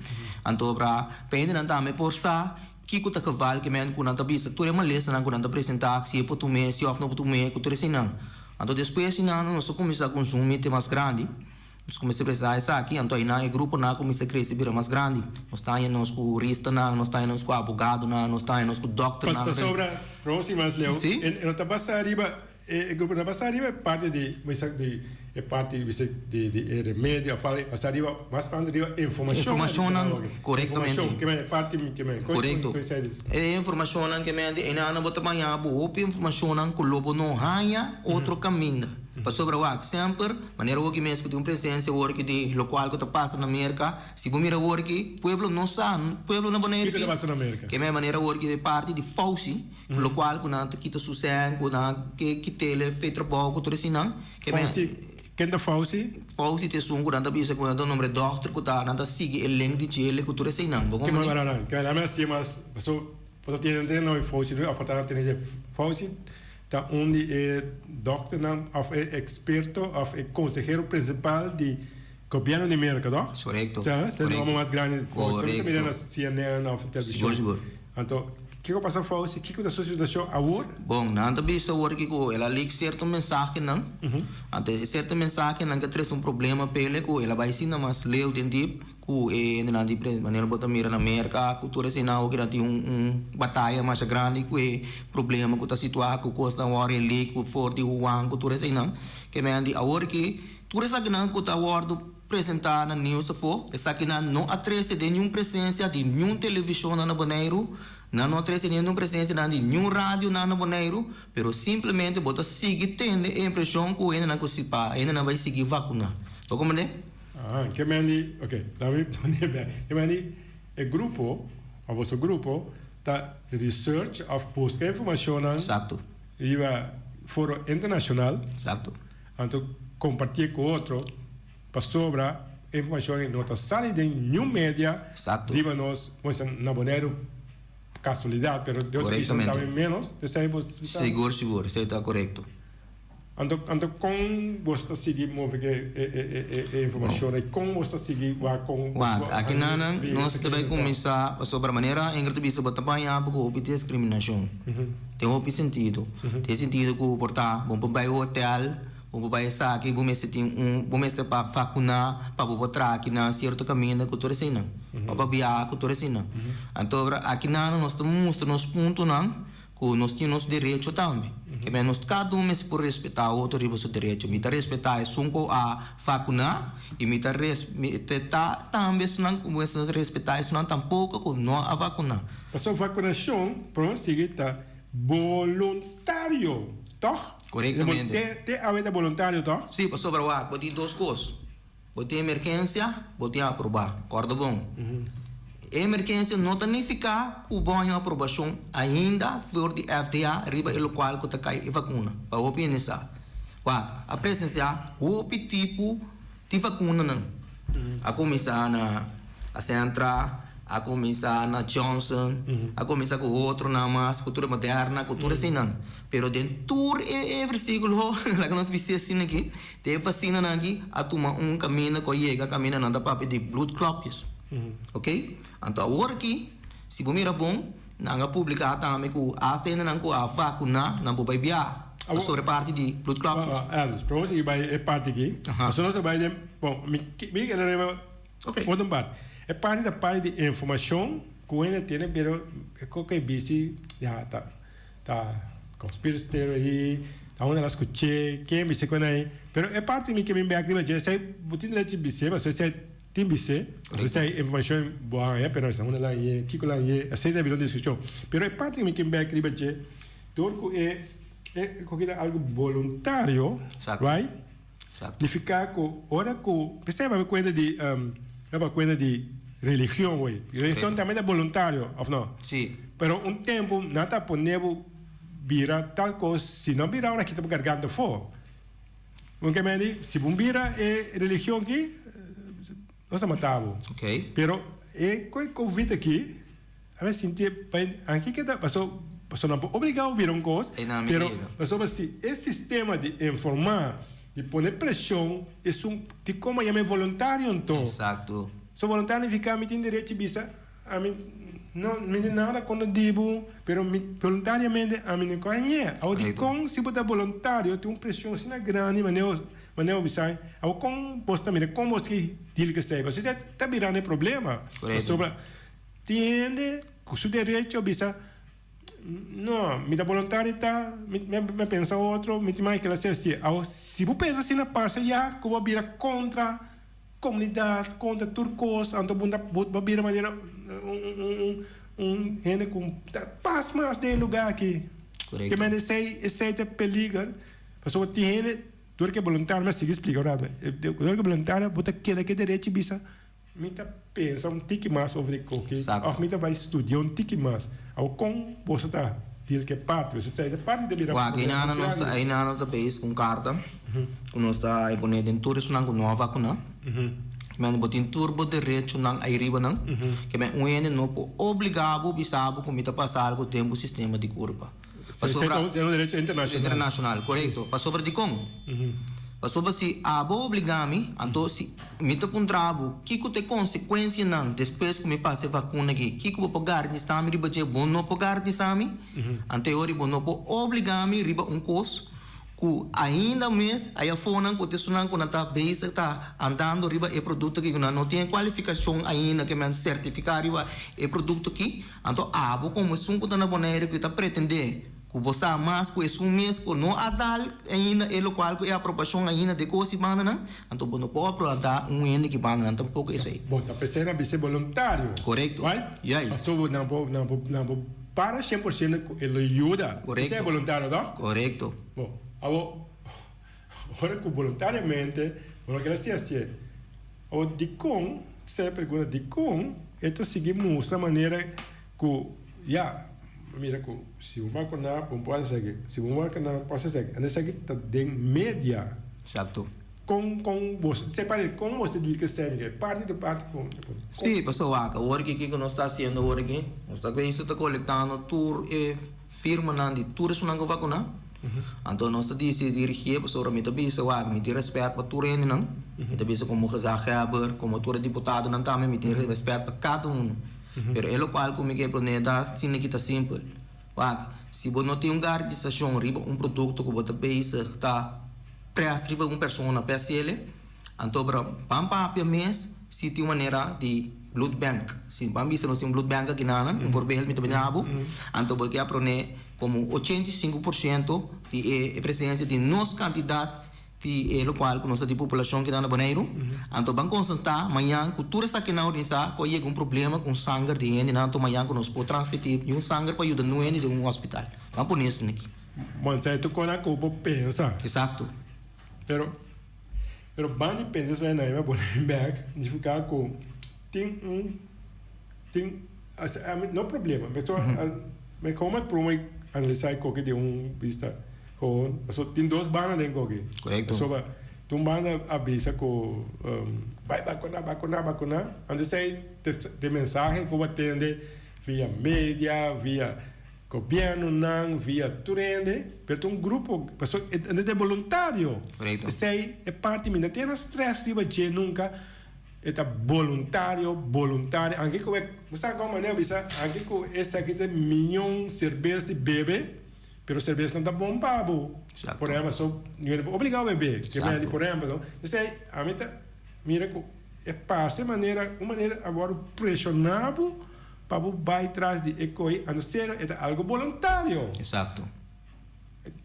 Anto pra pa hendenan tambe por sa kiko ta geval ke men ku nan ta bisa tur e malesanan ku nan ta presentá, si e por tum'é, si òf no por tum'é, ku tur eseinan. Anto despues di nan nos a kuminsá kunsumí te mas grandi. Nos kuminsá presá esaki, anto einan e gruponan a kuminsá krese bira mas grandi. Nos ta haña nos ku huristanan, nos ta haña nos ku abogadonan, nos ta haña nos ku dòkternan. Pasobra, Rosie mas leu, Sí. e no ta basá riba, e grupo no ta basá riba e parti di, bisa di e parti bisa di di e remedio òf algu, basá riba mas tantu riba informashon. Informashonnan, korektamente. Informashon, ke men e parti ke men. Korekto. E informashonnan ke men di einan bo ta baña bo hopi informashonnan ku lo bo no haña otro kaminda. Pasobra wak, semper, manera hoki mes ku tin un presensia awor-ki di lokual ku ta pasa na Merka, si bo mira awor-ki, pueblo no sa, pueblo na Bonaire Kiko ta pasa na Merka? Ke men manera awor-ki di parti di Fauci, ku lokual ku nan ta kita su sèn, ku nan ke kit'el fe trabou ku tur eseinan. Ke men. Fauci, ken ta Fauci? Fauci ta esun ku nan ta bisa ku nan ta nombre dòkter ku ta nan ta sigui e link di djele ku tur eseinan. Bo Ke komprende? men, no, no, ke men a hasi mas, paso bo ta tene no Fauci, no a falta tene Fauci. Ta un di e dòkternan òf e eksperto òf e konsehero prinsipal di gobièrnu di Merka, tòg? Korekto. Sa, ta e nòmber mas grandi. Korekto. Bo ta mira na CNN òf televishon. Sigur, sigur. Anto, kiko pasa Fauci? Kiko ta su situashon awor? Bon, nan ta bisa awor ki ku el a leak sierto mensahenan. Anto e sierto mensahenan ke trese un problema p'el ku el a bai asina mas leu den dip. Ku e hendenan di manera bo ta mira na Merka ku tur eseinan hopi nan tin un bataya masha grandi ku e problema ku ta situá ku kosnan wòrdu elí ku for di Wuhan ku tur eseinan ke men di awor ki tur esakinan ku ta wòrdu presentá na news afó esakinan no a trese den niun presensia di niun televishonnan na Boneiru nan no a trese den niun presensianan di niun radionan na Boneiru pero simplemente bo ta sigui tende e impreshon ku hendenan ku si pa hendenan bai sigui vakuná bo komprendé. Ah, ke men di, ok, laat mi pone bek. Ke men di, e grupo, of boso grupo, ta research of buska informashonnan Exacto. riba foro internashonal. Exacto. Anto kompartié ku otro pasobra e informashon ei no ta sali den niun media Exacto. riba nos, como dicen, na Boneiru kasualidat, pero den otro isla Korektamente. tambe menos. Esei bo sa. Sigur, sigur, esei ta korekto. Anto anto kon bo ta sigui move ke e e e informashon ei? Kon bo ta sigui wak kon Wak, aki nan nos ta bai kuminsá pasobra manera Ingrid ta bisa bo ta baña bo ku hopi diskriminashon. Den hopi sentido. Den sentido ku por ta bo por bai hotel, bo por bai esaki, bo mester tin un bo mester pa vakuná pa bo por traha aki nan sierto kaminda ku tur eseinan. Bo por biaha ku tur eseinan. Anto aki nan nos ta mustra nos puntonan ku nos tin nos derecho tambe. Ke men nos kada un mester por respetá otro riba su derecho. Mi ta respetá esun ku a vakuná i mi ta respetá tambe esunnan ku mester respetá esunnan tampoko ku no a vakuná. Pasobra vakunashon promé sigui ta boluntario, tòg? Korektamente. Te awe ta boluntario, tòg? Sí, pasobra wak, bo tin dos kos. Bo tin emergensia, bo tin aprobá. Kòrda bon. E emergensia no ta nifiká ku bo haña aprobashon ainda for di FDA riba e lokual ku ta kai e vakuna. Pa hopi hende sa. Wak, a presensiá hopi tipo di vakunanan. A kuminsá na Asentra, a kuminsá na Johnson, a kuminsá ku otronan mas, ku tur e Moderna, ku tur eseinan. Pero den tur e versíkulo, laga nos bis'é asina aki, Den e vasinanan aki a tuma un kaminda ku a yega kaminda nan ta papia di bloedklopjes. Ok? Anto awor aki, si bo mira bon, nan a publiká tambe ku asta hendenan ku a vakuná nan por bai biaha pasobra e parti di bloedklopjes. Elvis, prome sigui bai e parti aki, pasobra nos a bai den, bon, mi mi keda riba otro parti. E parti ta parti di informashon ku hende tene pero e koke bisi ya ta. Ta conspiracy theory, ta unda la scuché, ken bisé con ei. Pero e parti mi ke bin bek riba dje, esei bo tin derecho di bisé, pasobra esei tin bisé, pasobra esei informacion bo a haña, pero esei unda la hañ'é, kiko la hañ'é, esei ta bira un discusion. Pero e parti mi ke bin bek riba dje, dor ku e e koki ta algo boluntario, right? Nifiká ku ora ku, p'esei bo a kuenta di, bo a kuenta di religion hoy. Religion tambe ta boluntario, òf no? Sí. Pero un tempu nan ta pone bo bira tal kos, si no bira ora kita bo garganta afó. Bo ke mende, si bo bira e religion aki, nos ta mata bo. Pero e ku e covid aki, A mi sinti bai anki keda paso paso nan por obliga bo bira un kos pero pasobra si e sistema di informa di pone presion esun di como yama e voluntario anto so voluntario nifica mi tin derecho bisa ami no mi tin nada contra di bo pero mi voluntariamente ami no con añe awor dicon si bo ta voluntario tin un presion asina grandi manera manera bo bisa awor con bo ta mira con bo ta deal cu esey pasobra esey ta birando e problema pasobra. Tin hende ku su derecho a bisa, No, mi ta boluntario ta, mi mi a pensa otro, mi tin mas kila ser si. Awor, si bo pensa asina parse ya ku bo a bira kontra komunidat, kontra tur kos, anto bo ta bo a bira manera un un un hende ku ta pas mas den e lugar aki. Korekto. Ke manera esei esei ta peliger, pasobra tin hende, dor ke boluntario, mi a sigui splika un rato, dor ke boluntario bo ta keda ku e derecho bisa, Mi ta pensa un tiki mas over di koki of mi ta bai studia un tiki mas. Awor kon boso ta deal ku e parti? Boso sa e parti ta bira Wak, problema einan mas nos grandi. einan nos ta bezig ku un karta ku nos ta pone den tur esunnan ku no a vakuná. Men bo tin tur bo derechonan ayriba nan. Ke men un hende no por obligá bo bisa bo ku mi ta pasa algu den bo sistema di kurpa. Pasobra. Esei ta un derecho internashonal. Internashonal, korekto. Pasobra dikon? Pasobra si abo obligá mi, anto si mi ta puntra bo kiko ta e konsekuensianan despues ku mi pasa e vakuna aki, kiko bo por garantisá mi riba dje? Bo no por garantisá mi. Anto e ora bo no por obligá mi riba un kos ku ainda mes hay afonan ku ta esunnan ku nan ta bezig ta andando riba e produkto aki ku nan no tin e kualifikashon ainda ke men sertifiká riba e produkto aki. Anto abo komo esun ku ta na Bonaire ku ta pretendé ku bo sa mas ku esun mes ku no a dal ainda e lokual ku e aprobashon ainda de kos di bandanan, anto bo no por aplanta un hende ki bandanan tampoko esei. Bo ta pesei na bisé boluntario. Korekto. Right? Juist. Pasobra nan por nan por nan por para 100% ku e lo yuda. Korekto. Esei e boluntario toh? Korekto. Bo, abo ora ku boluntariamente bo no keda hasi hasié. Awor dikon, esei e pregunta, dikon e ta sigui mustra manera ku ya, mira ku si bo vakuná bo por hasi esaki, si bo no vakuná bo por hasi esaki, anto esaki ta den media. Eksakto. Kon kon bo separa kon bo ta dil ku esei mira e parti ta parti kon. Sí, pasobra wak, awor aki kiko nos ta hasiendo awor aki, nos ta bezig ta kolektando tur e firmanan di tur esunnan ku vakuná. Anto nos ta disi dirigié pasobra mi ta bisa wak mi tin rèspèt pa tur hendenan, mi ta bisa komo gezaghèber, komo tur e diputadonan tambe mi tin rèspèt pa kada unu. Pero e lokual ku mi ke pone ta asina ki ta simpel, wak si bo no tin un garantisashon riba un produkto ku bo ta bezig ta près riba un persona pa hasiel, anto bra ban papia mes si tin un manera di bloedbank, si ban bisa nos tin un bloedbank aki nan, un voorbeeld mi ta bini abo, anto bo ke a prone. Komo 85% di e presensia di nos kantidat di e lokual ku nos ta di populashon keda na Boneiru. Anto ban konstatá mañan ku tur esakinan organisá ku a yega un problema ku un sanger di hendenan anto mañan ku nos por transmití un sanger pa yuda nu hende den un hospital. Ban pone esei aki. Bon, esei tur kos ku bo pensa. Eksakto. Pero, pero ban di pensa esei nan e pone bek nifiká ku tin un, tin, no problema, mi komo prome analisá e koki di un bista. Gewoon, paso tin dos banda den koki. Correcto. Pasobra tin un banda a bisa ku bai bakuna, bakuna, bakuna. Anto esei te mensahe ku bo a tende via media, via gobiernonan, via tur hende. Pero ta un grupo, pasobra e ta boluntario. Correcto. Esei e parti mi no tene stress riba dje nunca. E ta boluntario, boluntario. Anke ku e, bo sa kon manera bisa, anke ku esaki ta miyon serbes di bebe. Pero serbes no ta bon pa bo. Por ehempel, so yo no por obligá bo bebe. Ke medi, por ehempel, no. Esei ami ta mira ku e parse manera, un manera a wòrdu preshoná bo pa bo bai tras di e koi, a no ser e ta algu boluntario. Exacto.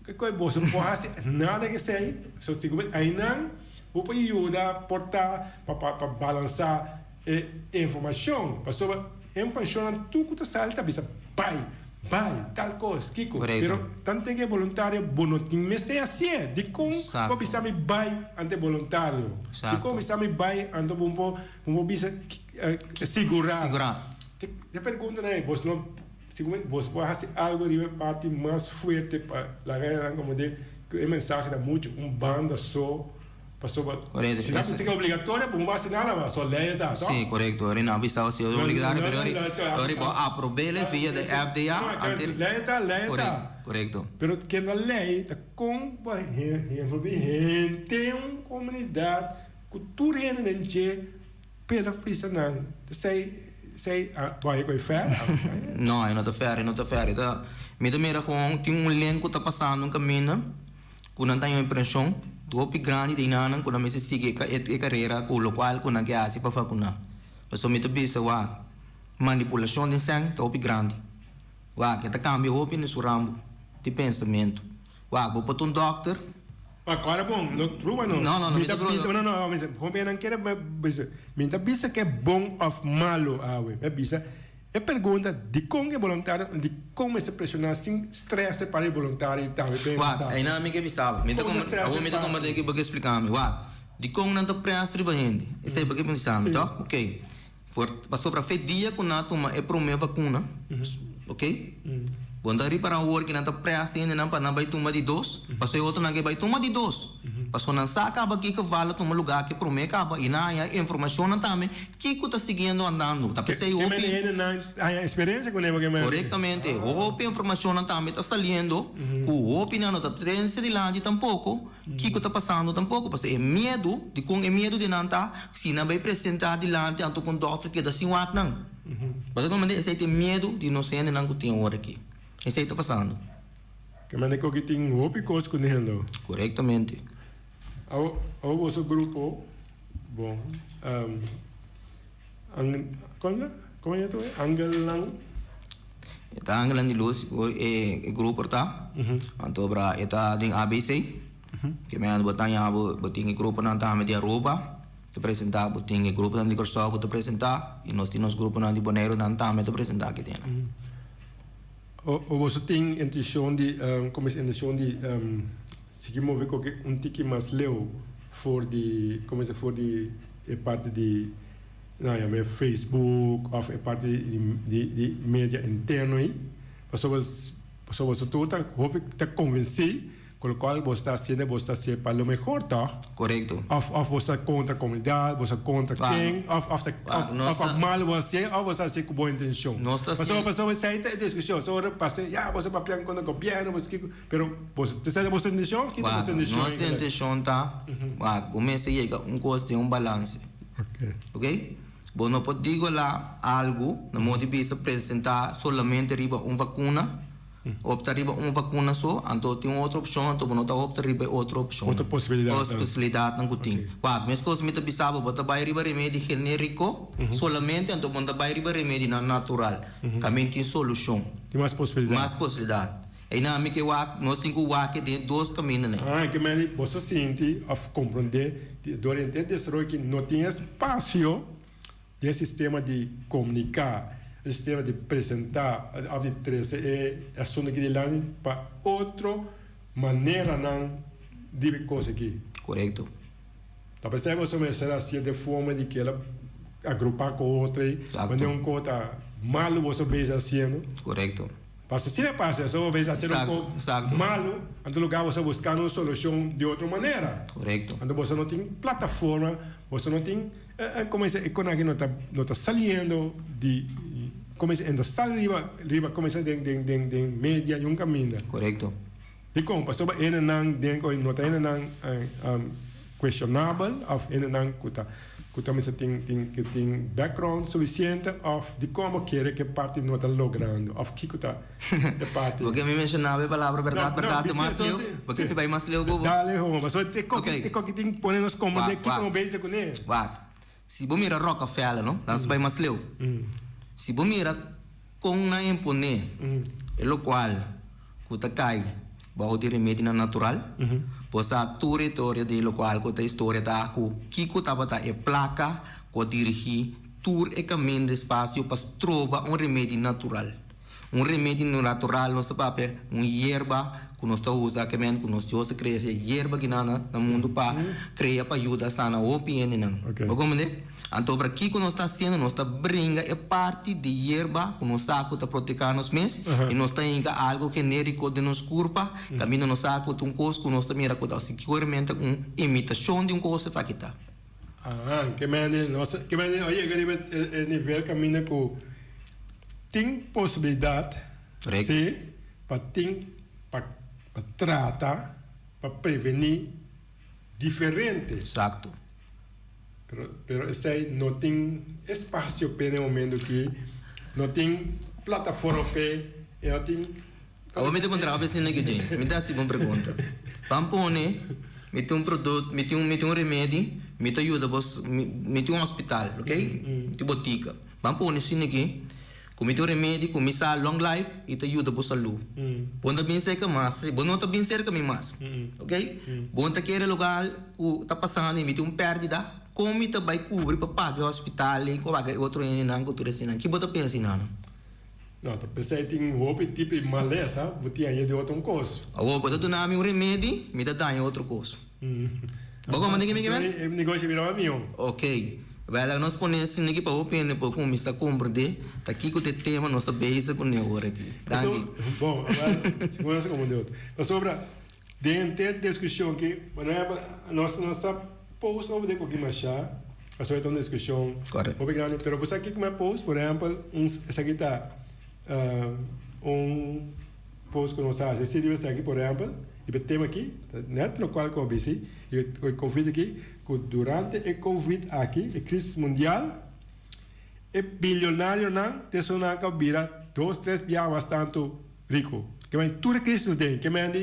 E koi bo no por hasi nada ku esei. So si ku einan bo por yuda por ta pa pa balansá e informashon. Pasobra e informashonnan tur ku ta sali ta bisa bai. Bai, tal kos, kiko. Pero tanten ke boluntario bo no tin mester hasié. Dikon bo bisa mi bai ante boluntario? Dikon bisa mi bai anto bo bo bo bisa sigurá? Te pregunta nan ei, bos no bos por hasi algo riba e parti mas fuerte pa laga nan komo de ku e mensahe ta muchu un banda so. Pasobra si nan bisa ke obligatorio bo no hasi nada mas, so lei ta, to? Si, korekto. Ora nan bisa si obligatorio, pero ora bo aprob'el via de FDA, ante. Lei ta, lei ta. Korekto. Pero ke na lei ta kon bo envolvi henter un komunidat ku tur hende den dje pela bisa nan esei esei bo a yega fer? No, e no ta fer, e no ta fer. Mi ta mira kon tin un len ku ta pasando un kaminda. Ku nan ta haña un impreshon hopi grandi di nan ku nan mester sigui e karera ku lokual ku nan ke hasi pa vakuná. Pasobra mi ta bisa wak, manipulashon den sèn ta hopi grandi. Wak, e ta kambia hopi na su rambo di pensamentu. Wak, bo por ta un dòkter. Wak, ora bon, no pruba no. No, no, no, mi ta pruba. No, no, mi ta, nan kere bisa, mi ta bisa ke bon òf malu awe. Mi a bisa. E pregunta dikon e boluntario i dikon mester preshoná sin strès e para e boluntario tambe pensa. Wak, einan mi ke bisa bo. Mi ta Kon strès awor e mi ta parti? komprendé ke bo ke splika mi. Wak, dikon nan ta près riba hende? Esei bo ke bisa mi, tòg? Oké. For, pasobra fe dia ku nan a tuma e promé vakuna, oké, bo no ta ripará awor ke nan ta près hendenan pa nan bai tuma di dos? Pasobra e otronan ke bai tuma di dos. Pasobra nan sa kaba ki geval a tuma lugá ke promé kaba i nan haña informashonnan tambe Kiko ta siguiendo andando? Ta p'esei Ke hopi. mende hendenan haña experiencia ku nebo ke mende. Korektamente. Hopi informashonnan tambe ta saliendo ku hopinan no ta trense dilanti tampoko kiko ta pasando tampoko. Pasobra e miedu, dikon e miedu di nan ta si nan bai presentá dilanti anto ku un dòkter keda sin wak nan. Bo ta komprendé? Esei ta e miedu di nos hendenan ku tin awor aki. Esei ta pasando. Ke mende ku aki tin hopi kos ku nendo. Korektamente. Awor boso grupo. Bon, ang, kon, kon e tu e? Angelnan. E ta Angelnan di Luz, e, e grupo ta. Anto bra e ta den ABC. Ke men bo ta haña bo, bo tin e gruponan tambe di Aruba ta presentá, bo tin e gruponan di Kòrsou ku ta presentá i nos tin nos gruponan di Boneiru nan tambe ta presentá aki den. O, o boso tin intenshon di, komo es intenshon di sigui move koke un tiki mas leu for di, komo es for di e parti di, nan yama e Facebook of e parti di di di media interno ei? Pasobra pasobra boso tur ta hopi ta konvensí Cu locual bo sta haciendo bo sta hacié pa lo mehor toch? Corecto. Of of bo sta contra comunidad, bo sta contra ken, of of ta Wak, nos of ta malo bo hacié of bo sta hacié cu bon intencion. Nos ta Pasobra hacié. pasobra esey ta e discusion. So ora pasa ya bo sta papiando contra gobierno, bo sta kico, pero bo ta esey ta bo intencion of ki ta Wak, bo intencion nos eigenlijk? intencion ta, wak, bo mester yega un cos den un balance. Ok. Ok? Bo no por digola algo, na modo di bisa presenta solamente riba un vacuna. Opta riba un vakuna so, anto tin un otro opshon, anto bo no ta opta riba e otro opshonnan. Otro posibilidatnan. Otro posibilidatnan ku tin. Wak, meskos mi ta bisa bo, bo ta bai riba remedi generiko solamente, anto bo no ta bai riba remedinan natural. Kaminda tin solushon. Tin mas posibilidat. Mas posibilidat. Einan mi ke wak, nos tin ku wak den e dos kamindanan. Ah, ke mende boso sinti òf komprondé di durante e desaroyo ki no tin espasio den e sistema di komuniká, e sistema di presentá òf di trese e asuntu aki dilanti pa otro maneranan di kos aki. Korekto. Ta p'esei boso mester hasié den forma di keda agrupá ku otro ei, manera un kos ta malu boso bezig hasiendo. Korekto. Pasobra si na pasa eso bo bezig hasiendo un kos malu, anto lugar boso buskando un solushon di otro manera. Korekto. Anto boso no tin plataforma, boso no tin, komo dice, e konaki no ta no ta saliendo di, komo dice, e no ta sali riba riba komo dice den den den den media niun kaminda. Korekto. Dikon? Pasobra hendenan den ku no ta hendenan cuestionabel of hendenan ku ta ku ta mester tin tin ku tin background sufisiente of dikon bo kere ku e parti no ta logrando of kiko ta e parti. Bo ke mi menshonaba e palabra bèrdat bèrdat te mas leu? Bo ke mi bai mas leu ku bo? Dale ho, pasobra e koki e koki tin pone nos komprende kiko no bezig kuné. Wak, si bo mira Rockefeller no, laat nos bai mas leu. Si bo mira Kon nan imponé e lokual ku ta kai bou di remedinan natural? Bo sa tur e teoria di lokual ku ta historia ta ku kiko tabata e plaka ku a dirigí tur e kaminda espasio pa stroba un remedi natural. Un remedi natural nos ta papia un yerba ku nos ta usa kemen ku nos Dios a krea e yerba kinan na mundu pa krea pa yuda sana hopi hendenan. Bo komprende? Anto ora kiko nos ta hasiendo? Nos ta bringa e parti di yerba ku nos sa ku ta proteká nos mes i nos ta hinka algu genériko den nos kurpa kaminda nos sa ku ta un kos ku nos ta mira ku ta siguramente un imitashon di un kos esaki ta. Aha, ke mende nos ke mende a yega riba e nivel kaminda ku tin posibilidat si pa tin pa pa trata pa prevení diferente. Eksakto. Pero pero esei no tin espacio p'e den momento ki no tin plataforma p'e e no tin. Awor mi ta puntra bo asina ki James, mi ta hasi bo un pregunta. Ban pone mi tin un produto, mi tin mi tin un remedi, mi ta yuda bo mi tin un hospital, ok, mi tin botica. Ban pone asina ki Ku mi tin un remedi ku mi sa long life i ta yuda bo salú. Bo no ta bin serka mas, bo no ta bin serka mi mas. Ok? Bo no ta kere logal ku ta pasando i mi tin un pèrdida, kon mi ta bai kubri pa paga e hospital i ku paga e otro hendenan ku tur eseinan? Ki bo ta pensa inana? No, ta p'esei tin hopi tipo di malesa, bo tin aye di otro un kos. Awor bo ta duna mi un remedi, mi ta daña otro kos. Bo komprende ke mi ke men? E negoshi bira mas mihó. Ok. Wèl laga nos pone esei aki pa hopi hende por kuminsá komprendé ta kiko ta e tema nos ta bezig kuné ora aki. Danki. Bon, awèl, segun nos a komprendé otro. Pasobra den henter diskushon aki, por ehèmpel, nos no sa post over de koki mashá, pasobra e ta un diskushon hopi grandi, pero bo sa kiko mi a post? Por ehèmpel, un esaki ta un post ku nos a hasi serio esaki, por ehèmpel, riba e tema aki, ta nèt lokual ku a bisi, riba e covid aki, ku durante e covid aki, e krisis mundial, e bilionarionan ta esunnan ku a bira dos, tres biaha mas tantu riku. Ke men tur e krisis den, ke men di,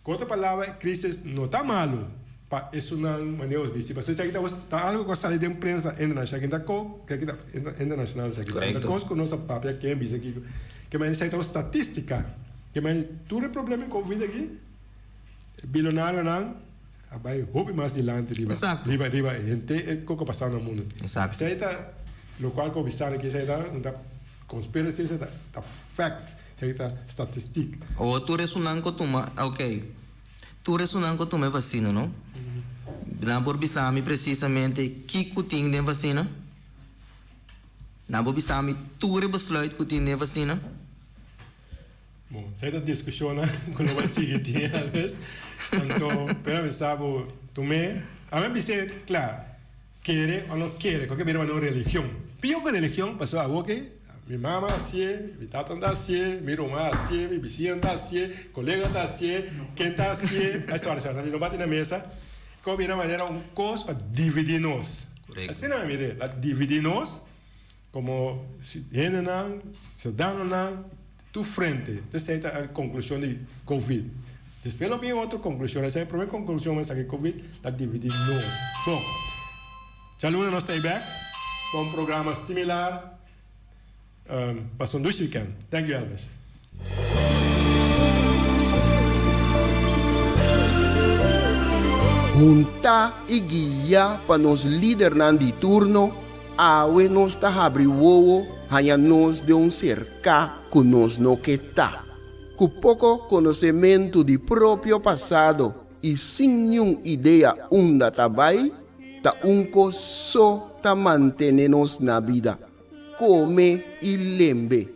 ku otro palabra e krisis no ta malu pa esunnan manera nos bisti, pasobra esaki ta ta algu ku a sali den prensa internashonal, esaki ta ko, esaki ta internashonal esaki ta kos ku nos a papia ken bisa kiko, ke men esaki ta un statistika, ke men tur e problema di covid aki, e bilionarionan a bai hopi mas dilanti riba riba riba henter e koko pasa na mundu. Esei ta lokual ku bisa aki esei ta no ta conspiracy esei ta ta facts esei ta statistiek. Awor tur esunnan ku tuma ok tur esunnan ku tuma e vasina no nan por bisa mi presisamente kiko tin den vasina? Nan por bisa mi tur e besluit ku tin den vasina? Bon, esei ta diskushonnan ku lo bai sigui tin alves. Anto, pero mi sa bo tum'é. Ami a bis'é kla, kere o no kere, koke bira manera un religion. Pio ku religion, pasobra awor ke mi mama a hasié, mi tata ta hasié, mi ruman a hasié, mi bisiña ta hasié, kolega ta hasié, ken ta hasié, ai sòri sòri, mi no bati na mesa. Koke bira manera un kos pa dividí nos. Asina mi mir'é, la dividí nos. Como hendenan, ciudadanonan, tur frente. Esey ta e conclusion di Covid. Despues lo bin otro conclusion. Esey e prome conclusion mas aki Covid la dividi nos. Bon, djaluna nos ta ey bek pa un programa similar. Pasa un dushi weekend. Thank you Elvis. Huntá i guiá pa nos lidernan di turno, awe nos ta habri wowo haña nos den un serká ku nos no ke ta. Ku poko konosementu di propio pasado i sin niun idea unda ta bai, ta un kos so ta mantené nos na bida, kome i lembe,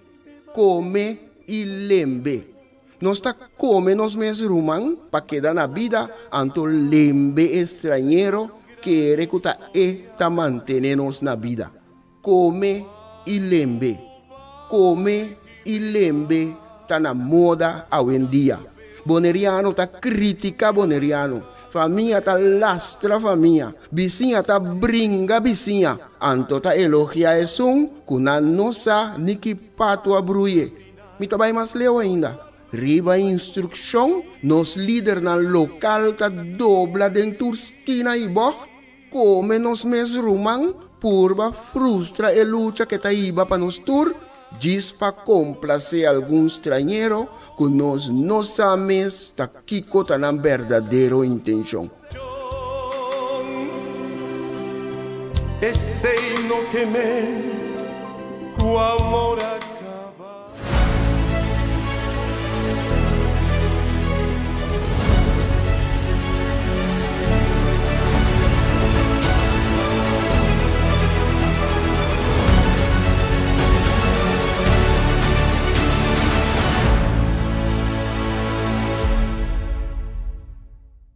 kome i lembe. Nos ta kome nos mes ruman pa keda na bida, anto lembe e strañero kere ku ta e ta mantené nos na bida. Kome i lembe. Kome i lembe ta na moda awendia. Boneriano ta kritika boneriano, famia ta lastra famia, bisiña ta bringa bisiña, anto ta elogia esun ku nan no sa ni ki patu a bruye. Mi ta bai mas leu ainda. Riba instrukshon, nos lidernan lokal ta dobla den tur skina i bògt, kome nos mes ruman, purba frustra e lucha ke ta hiba pa nos tur, djis pa komplasé algun strañero ku nos no sa mes ta kiko ta nan berdadero intenshon. Esei no ke men ku amor a.